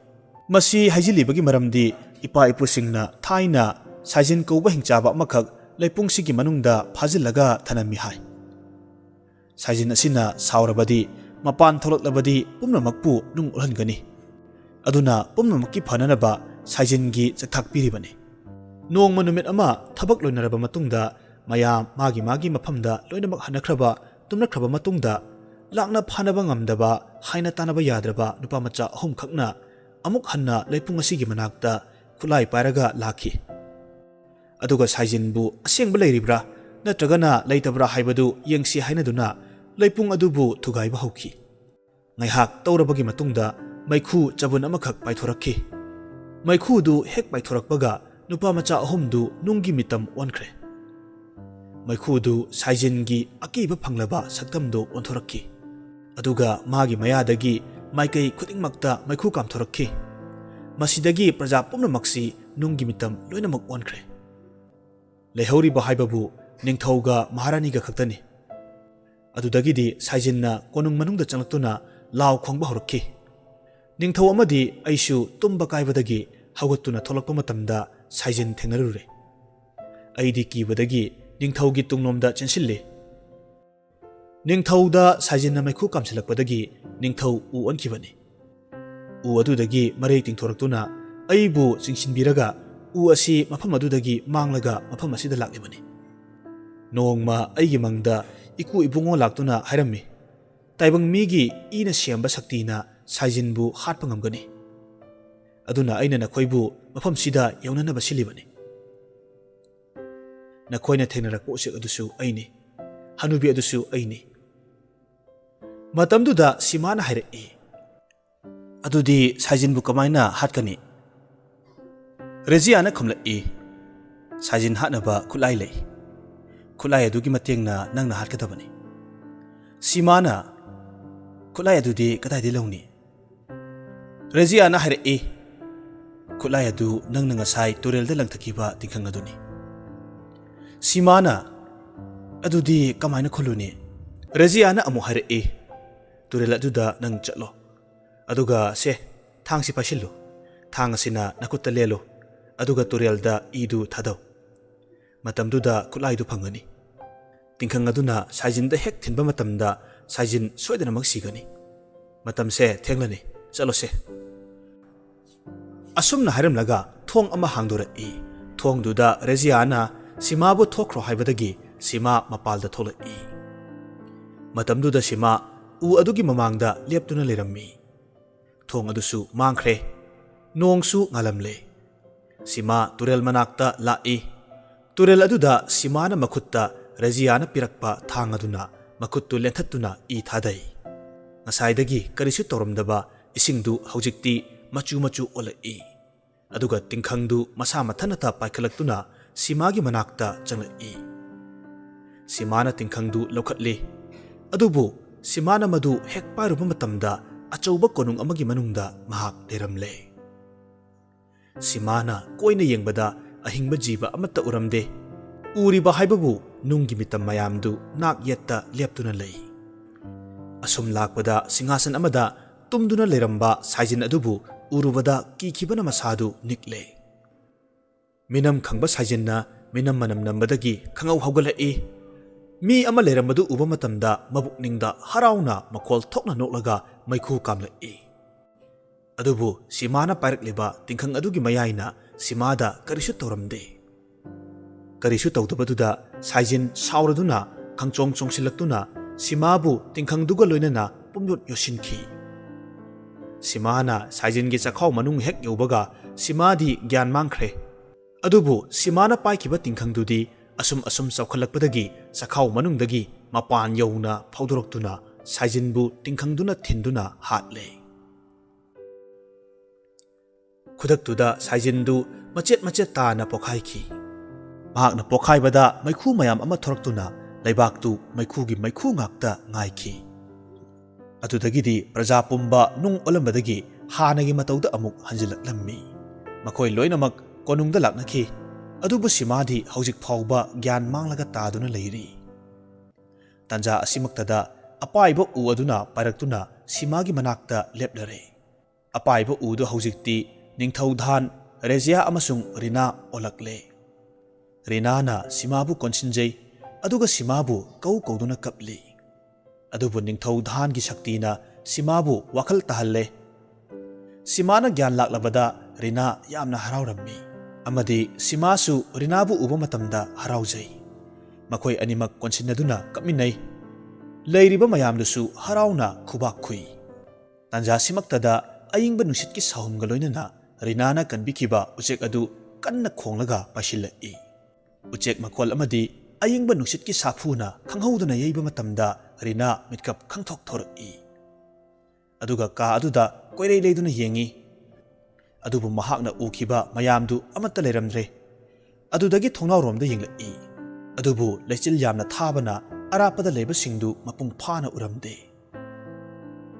ꯃꯁꯤ ꯍꯩꯖꯤꯜꯂꯤꯕꯒꯤ ꯃꯔꯝꯗꯤ ꯏꯄꯥ ꯏꯄꯨꯁꯤꯡꯅ ꯊꯥꯏꯅ ꯁꯥꯏꯖꯤꯟ ꯀꯧꯕ ꯍꯤꯡꯆꯥꯕ ꯑꯃꯈꯛ ꯂꯩꯄꯨꯡꯁꯤꯒꯤ ꯃꯅꯨꯡꯗ ꯐꯥꯖꯤꯜꯂꯒ ꯊꯅꯝꯃꯤ ꯍꯥꯏ꯫ ꯁꯥꯏꯖꯤꯟ ꯑꯁꯤꯅ ꯁꯥꯎꯔꯕꯗꯤ, ꯃꯄꯥꯟ ꯊꯣꯛꯂꯛꯂꯕꯗꯤ ꯄꯨꯝꯅꯃꯛꯄꯨ ꯅꯨꯡ ꯑꯣꯜꯍꯟꯒꯅꯤ꯫ ꯑꯗꯨꯅ ꯄꯨꯝꯅꯃꯛꯀꯤ ꯐꯅꯅꯕ ꯁꯥꯏꯖꯤꯟꯒꯤ ꯆꯥꯛꯊꯥꯛ ꯄꯤꯔꯤꯕꯅꯤ꯫ ꯅꯣꯡꯃ ꯅꯨꯃꯤꯠ ꯑꯃ ꯊꯕꯛ ꯂꯣꯏꯅꯔꯕ ꯃꯇꯨꯡꯗ ꯃꯌꯥꯝ ꯃꯥꯒꯤ ꯃꯥꯒꯤ ꯃꯐꯝꯗ ꯂꯣꯏꯅꯃꯛ ꯍꯟꯅꯈ꯭ꯔꯕ, ꯇꯨꯝꯅꯈ꯭ꯔꯕ ꯃꯇꯨꯡꯗ, ꯂꯥꯛꯅ ꯐꯥꯅꯕ ꯉꯝꯗꯕ, ꯍꯥꯏꯅ ꯇꯥꯅꯕ ꯌꯥꯗ꯭ꯔꯕ ꯅꯨꯄꯥ ꯃꯆꯥ ꯑꯍꯨꯝꯈꯛꯅ ꯑꯃꯨꯛ ꯍꯟꯅ ꯂꯩꯄꯨꯡ ꯑꯁꯤꯒꯤ ꯃꯅꯥꯛꯇ ꯈꯨꯠꯂꯥꯏ ꯄꯥꯏꯔꯒ ꯂꯥꯛꯈꯤ꯫ ꯑꯗꯨꯒ ꯁꯥꯏꯖꯤꯟꯕꯨ ꯑꯁꯦꯡꯕ ꯂꯩꯔꯤꯕ꯭ꯔꯥ ꯅꯠꯇ꯭ꯔꯒꯅ ꯂꯩꯇꯕ꯭ꯔꯥ ꯍꯥꯏꯕꯗꯨ ꯌꯦꯡꯁꯤ ꯍꯥꯏꯅꯗꯨꯅ ꯂꯩꯄꯨꯡ ꯑꯗꯨꯕꯨ ꯊꯨꯒꯥꯏꯕ ꯍꯧꯈꯤ꯫ ꯉꯥꯏꯍꯥꯛ ꯇꯧꯔꯕꯒꯤ ꯃꯇꯨꯡꯗ ꯃꯩꯈꯨ ꯆꯕꯨꯟ ꯑꯃꯈꯛ ꯄꯥꯏꯊꯣꯔꯛꯈꯤ꯫ ꯃꯩꯈꯨꯗꯨ ꯍꯦꯛ ꯄꯥꯏꯊꯣꯔꯛꯄꯒ ꯅꯨꯄꯥ ꯃꯆꯥ ꯑꯍꯨꯝꯗꯨ ꯅꯨꯡꯒꯤ ꯃꯤꯇꯝ ꯑꯣꯟꯈ꯭ꯔꯦ꯫ ꯃꯩꯈꯨꯗꯨ ꯁꯥꯏꯖꯤꯟꯒꯤ ꯑꯀꯤꯕ ꯐꯪꯂꯕ ꯁꯛꯇꯝꯗꯨ ꯑꯣꯟꯊꯣꯔꯛꯈꯤ꯫ ꯑꯗꯨꯒ ꯃꯥꯒꯤ ꯃꯌꯥꯗꯒꯤ ꯃꯥꯏꯀꯩ ꯈꯨꯗꯤꯡꯃꯛꯇ ꯃꯩꯈꯨ ꯀꯥꯝꯊꯣꯔꯛꯈꯤ꯫ ꯃꯁꯤꯗꯒꯤ ꯄ꯭ꯔꯖꯥ ꯄꯨꯝꯅꯃꯛꯁꯤ ꯅꯨꯡꯒꯤ ꯃꯤꯇꯝ ꯂꯣꯏꯅꯃꯛ ꯑꯣꯟꯈ꯭ꯔꯦ꯫ ꯂꯩꯍꯧꯔꯤꯕ ꯍꯥꯏꯕꯕꯨ ꯅꯤꯡꯊꯧꯒ ꯃꯍꯥꯔꯥꯅꯤꯒ ꯈꯛꯇꯅꯤ꯫ ꯑꯗꯨꯗꯒꯤꯗꯤ ꯁꯥꯏꯖꯤꯟꯅ ꯀꯣꯅꯨꯡ ꯃꯅꯨꯡꯗ ꯆꯪꯂꯛꯇꯨꯅ ꯂꯥꯎ ꯈꯣꯡꯕ ꯍꯧꯔꯛꯈꯤ꯫ ꯅꯤꯡꯊꯧ ꯑꯃꯗꯤ ꯑꯩꯁꯨ ꯇꯨꯝꯕ ꯀꯥꯏꯕꯗꯒꯤ ꯍꯧꯒꯠꯇꯨꯅ ꯊꯣꯛꯂꯛꯄ ꯃꯇꯝꯗ ꯁꯥꯏꯖꯤꯟ ꯊꯦꯡꯅꯔꯨꯔꯦ꯫ ꯑꯩꯗꯤ ꯀꯤꯕꯗꯒꯤ ꯅꯤꯡꯊꯧꯒꯤ ꯇꯨꯡꯂꯣꯝꯗ ꯆꯦꯟꯁꯤꯜꯂꯤ꯫ ꯅꯤꯡꯊꯧꯗ ꯁꯥꯏꯖꯤꯟꯅ ꯃꯩꯈꯨ ꯀꯥꯝꯁꯤꯜꯂꯛꯄꯗꯒꯤ ꯅꯤꯡꯊꯧ ꯎ ꯑꯣꯟꯈꯤꯕꯅꯤ꯫ ꯎ ꯑꯗꯨꯗꯒꯤ ꯃꯔꯩ ꯇꯤꯡꯊꯣꯔꯛꯇꯨꯅ ꯑꯩꯕꯨ ꯆꯤꯡꯁꯤꯟꯕꯤꯔꯒ ꯎ ꯑꯁꯤ ꯃꯐꯝ ꯑꯗꯨꯗꯒꯤ ꯃꯥꯡꯂꯒ ꯃꯐꯝ ꯑꯁꯤꯗ ꯂꯥꯛꯂꯤꯕꯅꯤ꯫ ꯅꯣꯡꯃ ꯑꯩꯒꯤ ꯃꯪꯗ ꯏꯀꯨ ꯏꯕꯨꯡꯉꯣ ꯂꯥꯛꯇꯨꯅ ꯍꯥꯏꯔꯝꯃꯤ, "ꯇꯥꯏꯕꯪ ꯃꯤꯒꯤ ꯏꯅ ꯁꯦꯝꯕ ꯁꯛꯇꯤꯅ ꯁꯥꯏꯖꯤꯟꯕꯨ ꯍꯥꯠꯄ ꯉꯝꯒꯅꯤ꯫ ꯑꯗꯨꯅ ꯑꯩꯅ ꯅꯈꯣꯏꯕꯨ ꯃꯐꯝꯁꯤꯗ ꯌꯧꯅꯅꯕ ꯁꯤꯜꯂꯤꯕꯅꯤ꯫" ꯅꯈꯣꯏꯅ ꯊꯦꯡꯅꯔꯛꯄ ꯎꯆꯦꯛ ꯑꯗꯨꯁꯨ ꯑꯩꯅꯤ, ꯍꯅꯨꯕꯤ ꯑꯗꯨꯁꯨ ꯑꯩꯅꯤ꯫ ꯃꯇꯝꯗꯨꯗ ꯁꯤꯃꯥꯅ ꯍꯥꯏꯔꯛꯏ, "ꯑꯗꯨꯗꯤ ꯁꯥꯏꯖꯤꯟꯕꯨ ꯀꯃꯥꯏꯅ ꯍꯥꯠꯀꯅꯤ?" ꯔꯦꯖꯤꯌꯥꯅ ꯈꯨꯝꯂꯛꯏ, "ꯁꯥꯏꯖꯤꯟ ꯍꯥꯠꯅꯕ ꯈꯨꯠꯂꯥꯏ ꯂꯩ꯫ ꯈꯨꯠꯂꯥꯏ ꯑꯗꯨꯒꯤ ꯃꯇꯦꯡꯅ ꯅꯪꯅ ꯍꯥꯠꯀꯗꯕꯅꯤ꯫" ꯁꯤꯃꯥꯅ, "ꯈꯨꯠꯂꯥꯏ ꯑꯗꯨꯗꯤ ꯀꯗꯥꯏꯗꯒꯤ ꯂꯧꯅꯤ?" ꯔꯦꯖꯤꯌꯥꯅ ꯍꯥꯏꯔꯛꯏ, "ꯈꯨꯠꯂꯥꯏ ꯑꯗꯨ ꯅꯪꯅ ꯉꯁꯥꯏ ꯇꯨꯔꯦꯜꯗ ꯂꯪꯊꯈꯤꯕ ꯇꯤꯡꯈꯪ ꯑꯗꯨꯅꯤ꯫" ꯁꯤꯃꯥꯅ, "ꯑꯗꯨꯗꯤ ꯀꯃꯥꯏꯅ ꯈꯨꯜꯂꯨꯅꯤ?" ꯔꯦꯖꯤꯌꯥꯅ ꯑꯃꯨꯛ ꯍꯥꯏꯔꯛꯏ, "ꯇꯨꯔꯦꯜ ꯑꯗꯨꯗ ꯅꯪ ꯆꯠꯂꯣ꯫ ꯑꯗꯨꯒ ꯁꯦ, ꯊꯥꯡꯁꯤ ꯄꯥꯏꯁꯤꯜꯂꯨ꯫ ꯊꯥꯡ ꯑꯁꯤꯅ ꯅꯈꯨꯠꯇ ꯂꯦꯜꯂꯨ꯫ ꯑꯗꯨꯒ ꯇꯨꯔꯦꯜꯗ ꯏꯗꯨ ꯊꯥꯗꯧ꯫ ꯃꯇꯝꯗꯨꯗ ꯈꯨꯠꯂꯥꯏꯗꯨ ꯐꯪꯒꯅꯤ꯫ ꯇꯤꯡꯈꯪ ꯑꯗꯨꯅ ꯁꯥꯏꯖꯤꯟꯗ ꯍꯦꯛ ꯊꯤꯟꯕ ꯃꯇꯝꯗ ꯁꯥꯏꯖꯤꯟ ꯁꯣꯏꯗꯅꯃꯛ ꯁꯤꯒꯅꯤ꯫ ꯃꯇꯝꯁꯦ ꯊꯦꯡꯂꯅꯤ꯫ ꯆꯠꯂꯣꯁꯦ꯫" ꯑꯁꯨꯝꯅ ꯍꯥꯏꯔꯝꯂꯒ ꯊꯣꯡ ꯑꯃ ꯍꯥꯡꯗꯣꯔꯛꯏ꯫ ꯊꯣꯡꯗꯨꯗ ꯔꯦꯖꯤꯌꯥꯅ ꯁꯤꯃꯥꯕꯨ ꯊꯣꯛꯈ꯭ꯔꯣ ꯍꯥꯏꯕꯗꯒꯤ ꯁꯤꯃꯥ ꯃꯄꯥꯜꯗ ꯊꯣꯛꯂꯛꯏ꯫ ꯃꯇꯝꯗꯨꯗ ꯁꯤꯃꯥ ꯎ ꯑꯗꯨꯒꯤ ꯃꯃꯥꯡꯗ ꯂꯦꯞꯇꯨꯅ ꯂꯩꯔꯝꯃꯤ꯫ ꯊꯣꯡ ꯑꯗꯨꯁꯨ ꯃꯥꯡꯈ꯭ꯔꯦ꯫ ꯅꯣꯡꯁꯨ ꯉꯥꯜꯂꯝꯂꯦ꯫ ꯁꯤꯃꯥ ꯇꯨꯔꯦꯜ ꯃꯅꯥꯛꯇ ꯂꯥꯛꯏ꯫ ꯇꯨꯔꯦꯜ ꯑꯗꯨꯗ ꯁꯤꯃꯥꯅ ꯃꯈꯨꯠꯇ ꯔꯦꯖꯤꯌꯥꯅ ꯄꯤꯔꯛꯄ ꯊꯥꯡ ꯑꯗꯨꯅ ꯃꯈꯨꯠꯇꯨ ꯂꯦꯟꯊꯠꯇꯨꯅ ꯏ ꯊꯥꯗꯩ꯫ ꯉꯁꯥꯏꯗꯒꯤ ꯀꯔꯤꯁꯨ ꯇꯧꯔꯝꯗꯕ ꯏꯁꯤꯡꯗꯨ ꯍꯧꯖꯤꯛꯇꯤ ꯃꯆꯨ ꯃꯆꯨ ꯑꯣꯜꯂꯛꯏ꯫ ꯑꯗꯨꯒ ꯇꯤꯡꯈꯪꯗꯨ ꯃꯁꯥ ꯃꯊꯟꯇ ꯄꯥꯏꯈꯠꯂꯛꯇꯨꯅ ꯁꯤꯃꯥꯒꯤ ꯃꯅꯥꯛꯇ ꯆꯪꯂꯛꯏ꯫ ꯁꯤꯃꯥꯅ ꯇꯤꯡꯈꯪꯗꯨ ꯂꯧꯈꯠꯂꯤ꯫ ꯑꯗꯨꯕꯨ ꯁꯤꯃꯥꯅ ꯃꯗꯨ ꯍꯦꯛ ꯄꯥꯏꯔꯨꯕ ꯃꯇꯝꯗ ꯑꯆꯧꯕ ꯀꯣꯅꯨꯡ ꯑꯃꯒꯤ ꯃꯅꯨꯡꯗ ꯃꯍꯥꯛ ꯂꯩꯔꯝꯂꯦ꯫ ꯁꯤꯃꯥꯅ ꯀꯣꯏꯅ ꯌꯦꯡꯕꯗ ꯑꯍꯤꯡꯕ ꯖꯤꯕ ꯑꯃꯠꯇ ꯎꯔꯝꯗꯦ꯫ ꯎꯔꯤꯕ ꯍꯥꯏꯕꯕꯨ ꯅꯨꯡꯒꯤ ꯃꯤꯇꯝ ꯃꯌꯥꯝꯗꯨ ꯅꯥꯛ ꯌꯦꯠꯇ ꯂꯦꯞꯇꯨꯅ ꯂꯩ꯫ ꯑꯁꯨꯝ ꯂꯥꯛꯄꯗ ꯁꯤꯡꯍꯥꯁꯟ ꯑꯃꯗ ꯇꯨꯝꯗꯨꯅ ꯂꯩꯔꯝꯕ ꯁꯥꯏꯖꯤꯟ ꯑꯗꯨꯕꯨ ꯎꯔꯨꯕꯗ ꯀꯤꯈꯤꯕꯅ ꯃꯁꯥꯗꯨ ꯅꯤꯛꯂꯦ꯫ ꯃꯤꯅꯝ ꯈꯪꯕ ꯁꯥꯏꯖꯤꯟꯅ ꯃꯤꯅꯝ ꯃꯅꯝ ꯅꯝꯕꯗꯒꯤ ꯈꯪꯍꯧ ꯍꯧꯒꯠꯂꯛꯏ꯫ ꯃꯤ ꯑꯃ ꯂꯩꯔꯝꯕꯗꯨ ꯎꯕ ꯃꯇꯝꯗ ꯃꯕꯨꯛꯅꯤꯡꯗ ꯍꯔꯥꯎꯅ ꯃꯈꯣꯜ ꯊꯣꯛꯅ ꯅꯣꯛꯂꯒ ꯃꯩꯈꯨ ꯀꯥꯝꯂꯛꯏ꯫ ꯑꯗꯨꯕꯨ ꯁꯤꯃꯥꯅ ꯄꯥꯏꯔꯛꯂꯤꯕ ꯇꯤꯡꯈꯪ ꯑꯗꯨꯒꯤ ꯃꯌꯥꯏꯅ ꯁꯤꯃꯥꯗ ꯀꯔꯤꯁꯨ ꯇꯧꯔꯝꯗꯦ꯫ ꯀꯔꯤꯁꯨ ꯇꯧꯗꯕꯗꯨꯗ ꯁꯥꯏꯖꯤꯟ ꯁꯥꯎꯔꯗꯨꯅ ꯈꯪꯆꯣꯡ ꯆꯣꯡꯁꯤꯜꯂꯛꯇꯨꯅ ꯁꯤꯃꯥꯕꯨ ꯇꯤꯡꯈꯪꯗꯨꯒ ꯂꯣꯏꯅꯅ ꯄꯨꯝꯌꯣꯠ ꯌꯣꯠꯁꯤꯟꯈꯤ꯫ ꯁꯤꯃꯥꯅ ꯁꯥꯏꯖꯤꯟꯒꯤ ꯆꯈꯥꯎ ꯃꯅꯨꯡ ꯍꯦꯛ ꯌꯧꯕꯒ ꯁꯤꯃꯥꯗꯤ ꯒ꯭ꯌꯥꯟ ꯃꯥꯡꯈ꯭ꯔꯦ꯫ ꯑꯗꯨꯕꯨ ꯁꯤꯃꯥꯅ ꯄꯥꯏꯈꯤꯕ ꯇꯤꯡꯈꯪꯗꯨꯗꯤ ꯑꯁꯨꯝ ꯑꯁꯨꯝ ꯆꯥꯎꯈꯠꯂꯛꯄꯗꯒꯤ ꯆꯈꯥꯎ ꯃꯅꯨꯡꯗꯒꯤ ꯃꯄꯥꯟ ꯌꯧꯅ ꯐꯥꯎꯗꯣꯔꯛꯇꯨꯅ ꯁꯥꯏꯖꯤꯟꯕꯨ ꯇꯤꯡꯈꯪꯗꯨꯅ ꯊꯤꯟꯗꯨꯅ ꯍꯥꯠꯂꯦ꯫ ꯈꯨꯗꯛꯇꯨꯗ ꯁꯥꯏꯖꯤꯟꯗꯨ ꯃꯆꯦꯠ ꯃꯆꯦꯠ ꯇꯥꯅ ꯄꯣꯈꯥꯏꯈꯤ꯫ ꯃꯍꯥꯛꯅ ꯄꯣꯈꯥꯏꯕꯗ ꯃꯩꯈꯨ ꯃꯌꯥꯝ ꯑꯃ ꯊꯣꯔꯛꯇꯨꯅ ꯂꯩꯕꯥꯛꯇꯨ ꯃꯩꯈꯨꯒꯤ ꯃꯩꯈꯨ ꯉꯥꯛꯇ ꯉꯥꯏꯈꯤ꯫ ꯑꯗꯨꯗꯒꯤꯗꯤ ꯄ꯭ꯔꯖꯥ ꯄꯨꯝꯕ ꯅꯨꯡ ꯑꯣꯜꯂꯝꯕꯗꯒꯤ ꯍꯥꯟꯅꯒꯤ ꯃꯇꯧꯗ ꯑꯃꯨꯛ ꯍꯟꯖꯤꯜꯂꯛꯂꯝꯃꯤ꯫ ꯃꯈꯣꯏ ꯂꯣꯏꯅꯃꯛ ꯀꯣꯅꯨꯡꯗ ꯂꯥꯛꯅꯈꯤ꯫ ꯑꯗꯨꯕꯨ ꯁꯤꯃꯥꯗꯤ ꯍꯧꯖꯤꯛ ꯐꯥꯎꯕ ꯒ꯭ꯌꯥꯟ ꯃꯥꯡꯂꯒ ꯇꯥꯗꯨꯅ ꯂꯩꯔꯤ꯫ ꯇꯥꯟꯖꯥ ꯑꯁꯤꯃꯛꯇꯗ ꯑꯄꯥꯏꯕ ꯎ ꯑꯗꯨꯅ ꯄꯥꯏꯔꯛꯇꯨꯅ ꯁꯤꯃꯥꯒꯤ ꯃꯅꯥꯛꯇ ꯂꯦꯞꯂꯔꯦ꯫ ꯑꯄꯥꯏꯕ ꯎꯗꯨ ꯍꯧꯖꯤꯛꯇꯤ ꯅꯤꯡꯊꯧ ꯙꯥꯟ, ꯔꯦꯖꯤꯌꯥ ꯑꯃꯁꯨꯡ ꯔꯤꯅꯥ ꯑꯣꯜꯂꯛꯂꯦ꯫ ꯔꯤꯅꯥꯅ ꯁꯤꯃꯥꯕꯨ ꯀꯣꯟꯁꯤꯟꯖꯩ, ꯑꯗꯨꯒ ꯁꯤꯃꯥꯕꯨ ꯀꯧ ꯀꯧꯗꯨꯅ ꯀꯞꯂꯤ꯫ ꯑꯗꯨꯕꯨ ꯅꯤꯡꯊꯧ ꯙꯥꯟꯒꯤ ꯁꯛꯇꯤꯅ ꯁꯤꯃꯥꯕꯨ ꯋꯥꯈꯜ ꯇꯥꯍꯜꯂꯦ꯫ ꯁꯤꯃꯥꯅ ꯒ꯭ꯌꯥꯟ ꯂꯥꯛꯂꯕꯗ ꯔꯤꯅꯥ ꯌꯥꯝꯅ ꯍꯔꯥꯎꯔꯝꯃꯤ, ꯑꯃꯗꯤ ꯁꯤꯃꯥꯁꯨ ꯔꯤꯅꯥꯕꯨ ꯎꯕ ꯃꯇꯝꯗ ꯍꯔꯥꯎꯖꯩ꯫ ꯃꯈꯣꯏ ꯑꯅꯤꯃꯛ ꯀꯣꯟꯁꯤꯟꯅꯗꯨꯅ ꯀꯞꯃꯤꯟꯅꯩ꯫ ꯂꯩꯔꯤꯕ ꯃꯌꯥꯝꯗꯨꯁꯨ ꯍꯔꯥꯎꯅ ꯈꯨꯕꯥꯛ ꯈꯨꯏ꯫ ꯇꯥꯟꯖꯥꯁꯤꯃꯛꯇꯗ ꯑꯏꯪꯕ ꯅꯨꯡꯁꯤꯠꯀꯤ ꯁꯥꯍꯨꯝꯒ ꯂꯣꯏꯅꯅ ꯔꯤꯅꯥꯅ ꯀꯟꯕꯤꯈꯤꯕ ꯎꯆꯦꯛ ꯑꯗꯨ ꯀꯟꯅ ꯈꯣꯡꯂꯒ ꯄꯥꯏꯁꯤꯜꯂꯛꯏ꯫ ꯎꯆꯦꯛ ꯃꯈꯣꯜ ꯑꯃꯗꯤ ꯑꯏꯪꯕ ꯅꯨꯡꯁꯤꯠꯀꯤ ꯁꯥꯐꯨꯅ ꯈꯪꯍꯧꯗꯅ ꯌꯩꯕ ꯃꯇꯝꯗ ꯔꯤꯅꯥ ꯃꯤꯠꯀꯞ ꯈꯪꯊꯣꯛ ꯊꯣꯔꯛꯏ꯫ ꯑꯗꯨꯒ ꯀꯥ ꯑꯗꯨꯗ ꯀꯣꯏꯔꯩ ꯂꯩꯗꯨꯅ ꯌꯦꯡꯉꯤ꯫ ꯑꯗꯨꯕꯨ ꯃꯍꯥꯛꯅ ꯎꯈꯤꯕ ꯃꯌꯥꯝꯗꯨ ꯑꯃꯠꯇ ꯂꯩꯔꯝꯗ꯭ꯔꯦ꯫ ꯑꯗꯨꯗꯒꯤ ꯊꯣꯡꯅꯥꯎꯔꯣꯝꯗ ꯌꯦꯡꯂꯛꯏ꯫ ꯑꯗꯨꯕꯨ ꯂꯩꯆꯤꯜ ꯌꯥꯝꯅ ꯊꯥꯕꯅ ꯑꯔꯥꯞꯄꯗ ꯂꯩꯕꯁꯤꯡꯗꯨ ꯃꯄꯨꯡ ꯐꯥꯅ ꯎꯔꯝꯗꯦ꯫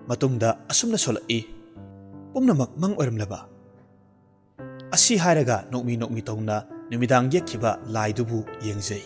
ꯃꯇꯨꯡꯗ ꯑꯁꯨꯝꯅ ꯁꯣꯜꯂꯛꯏ, "ꯄꯨꯝꯅꯃꯛ ꯃꯪ ꯑꯣꯏꯔꯝꯂꯕ?" ꯑꯁꯤ ꯍꯥꯏꯔꯒ ꯅꯣꯛꯃꯤ ꯅꯣꯛꯃꯤ ꯇꯧꯅ ꯅꯨꯃꯤꯗꯥꯡ ꯌꯦꯛꯈꯤꯕ ꯂꯥꯏꯗꯨꯕꯨ ꯌꯦꯡꯖꯩ꯫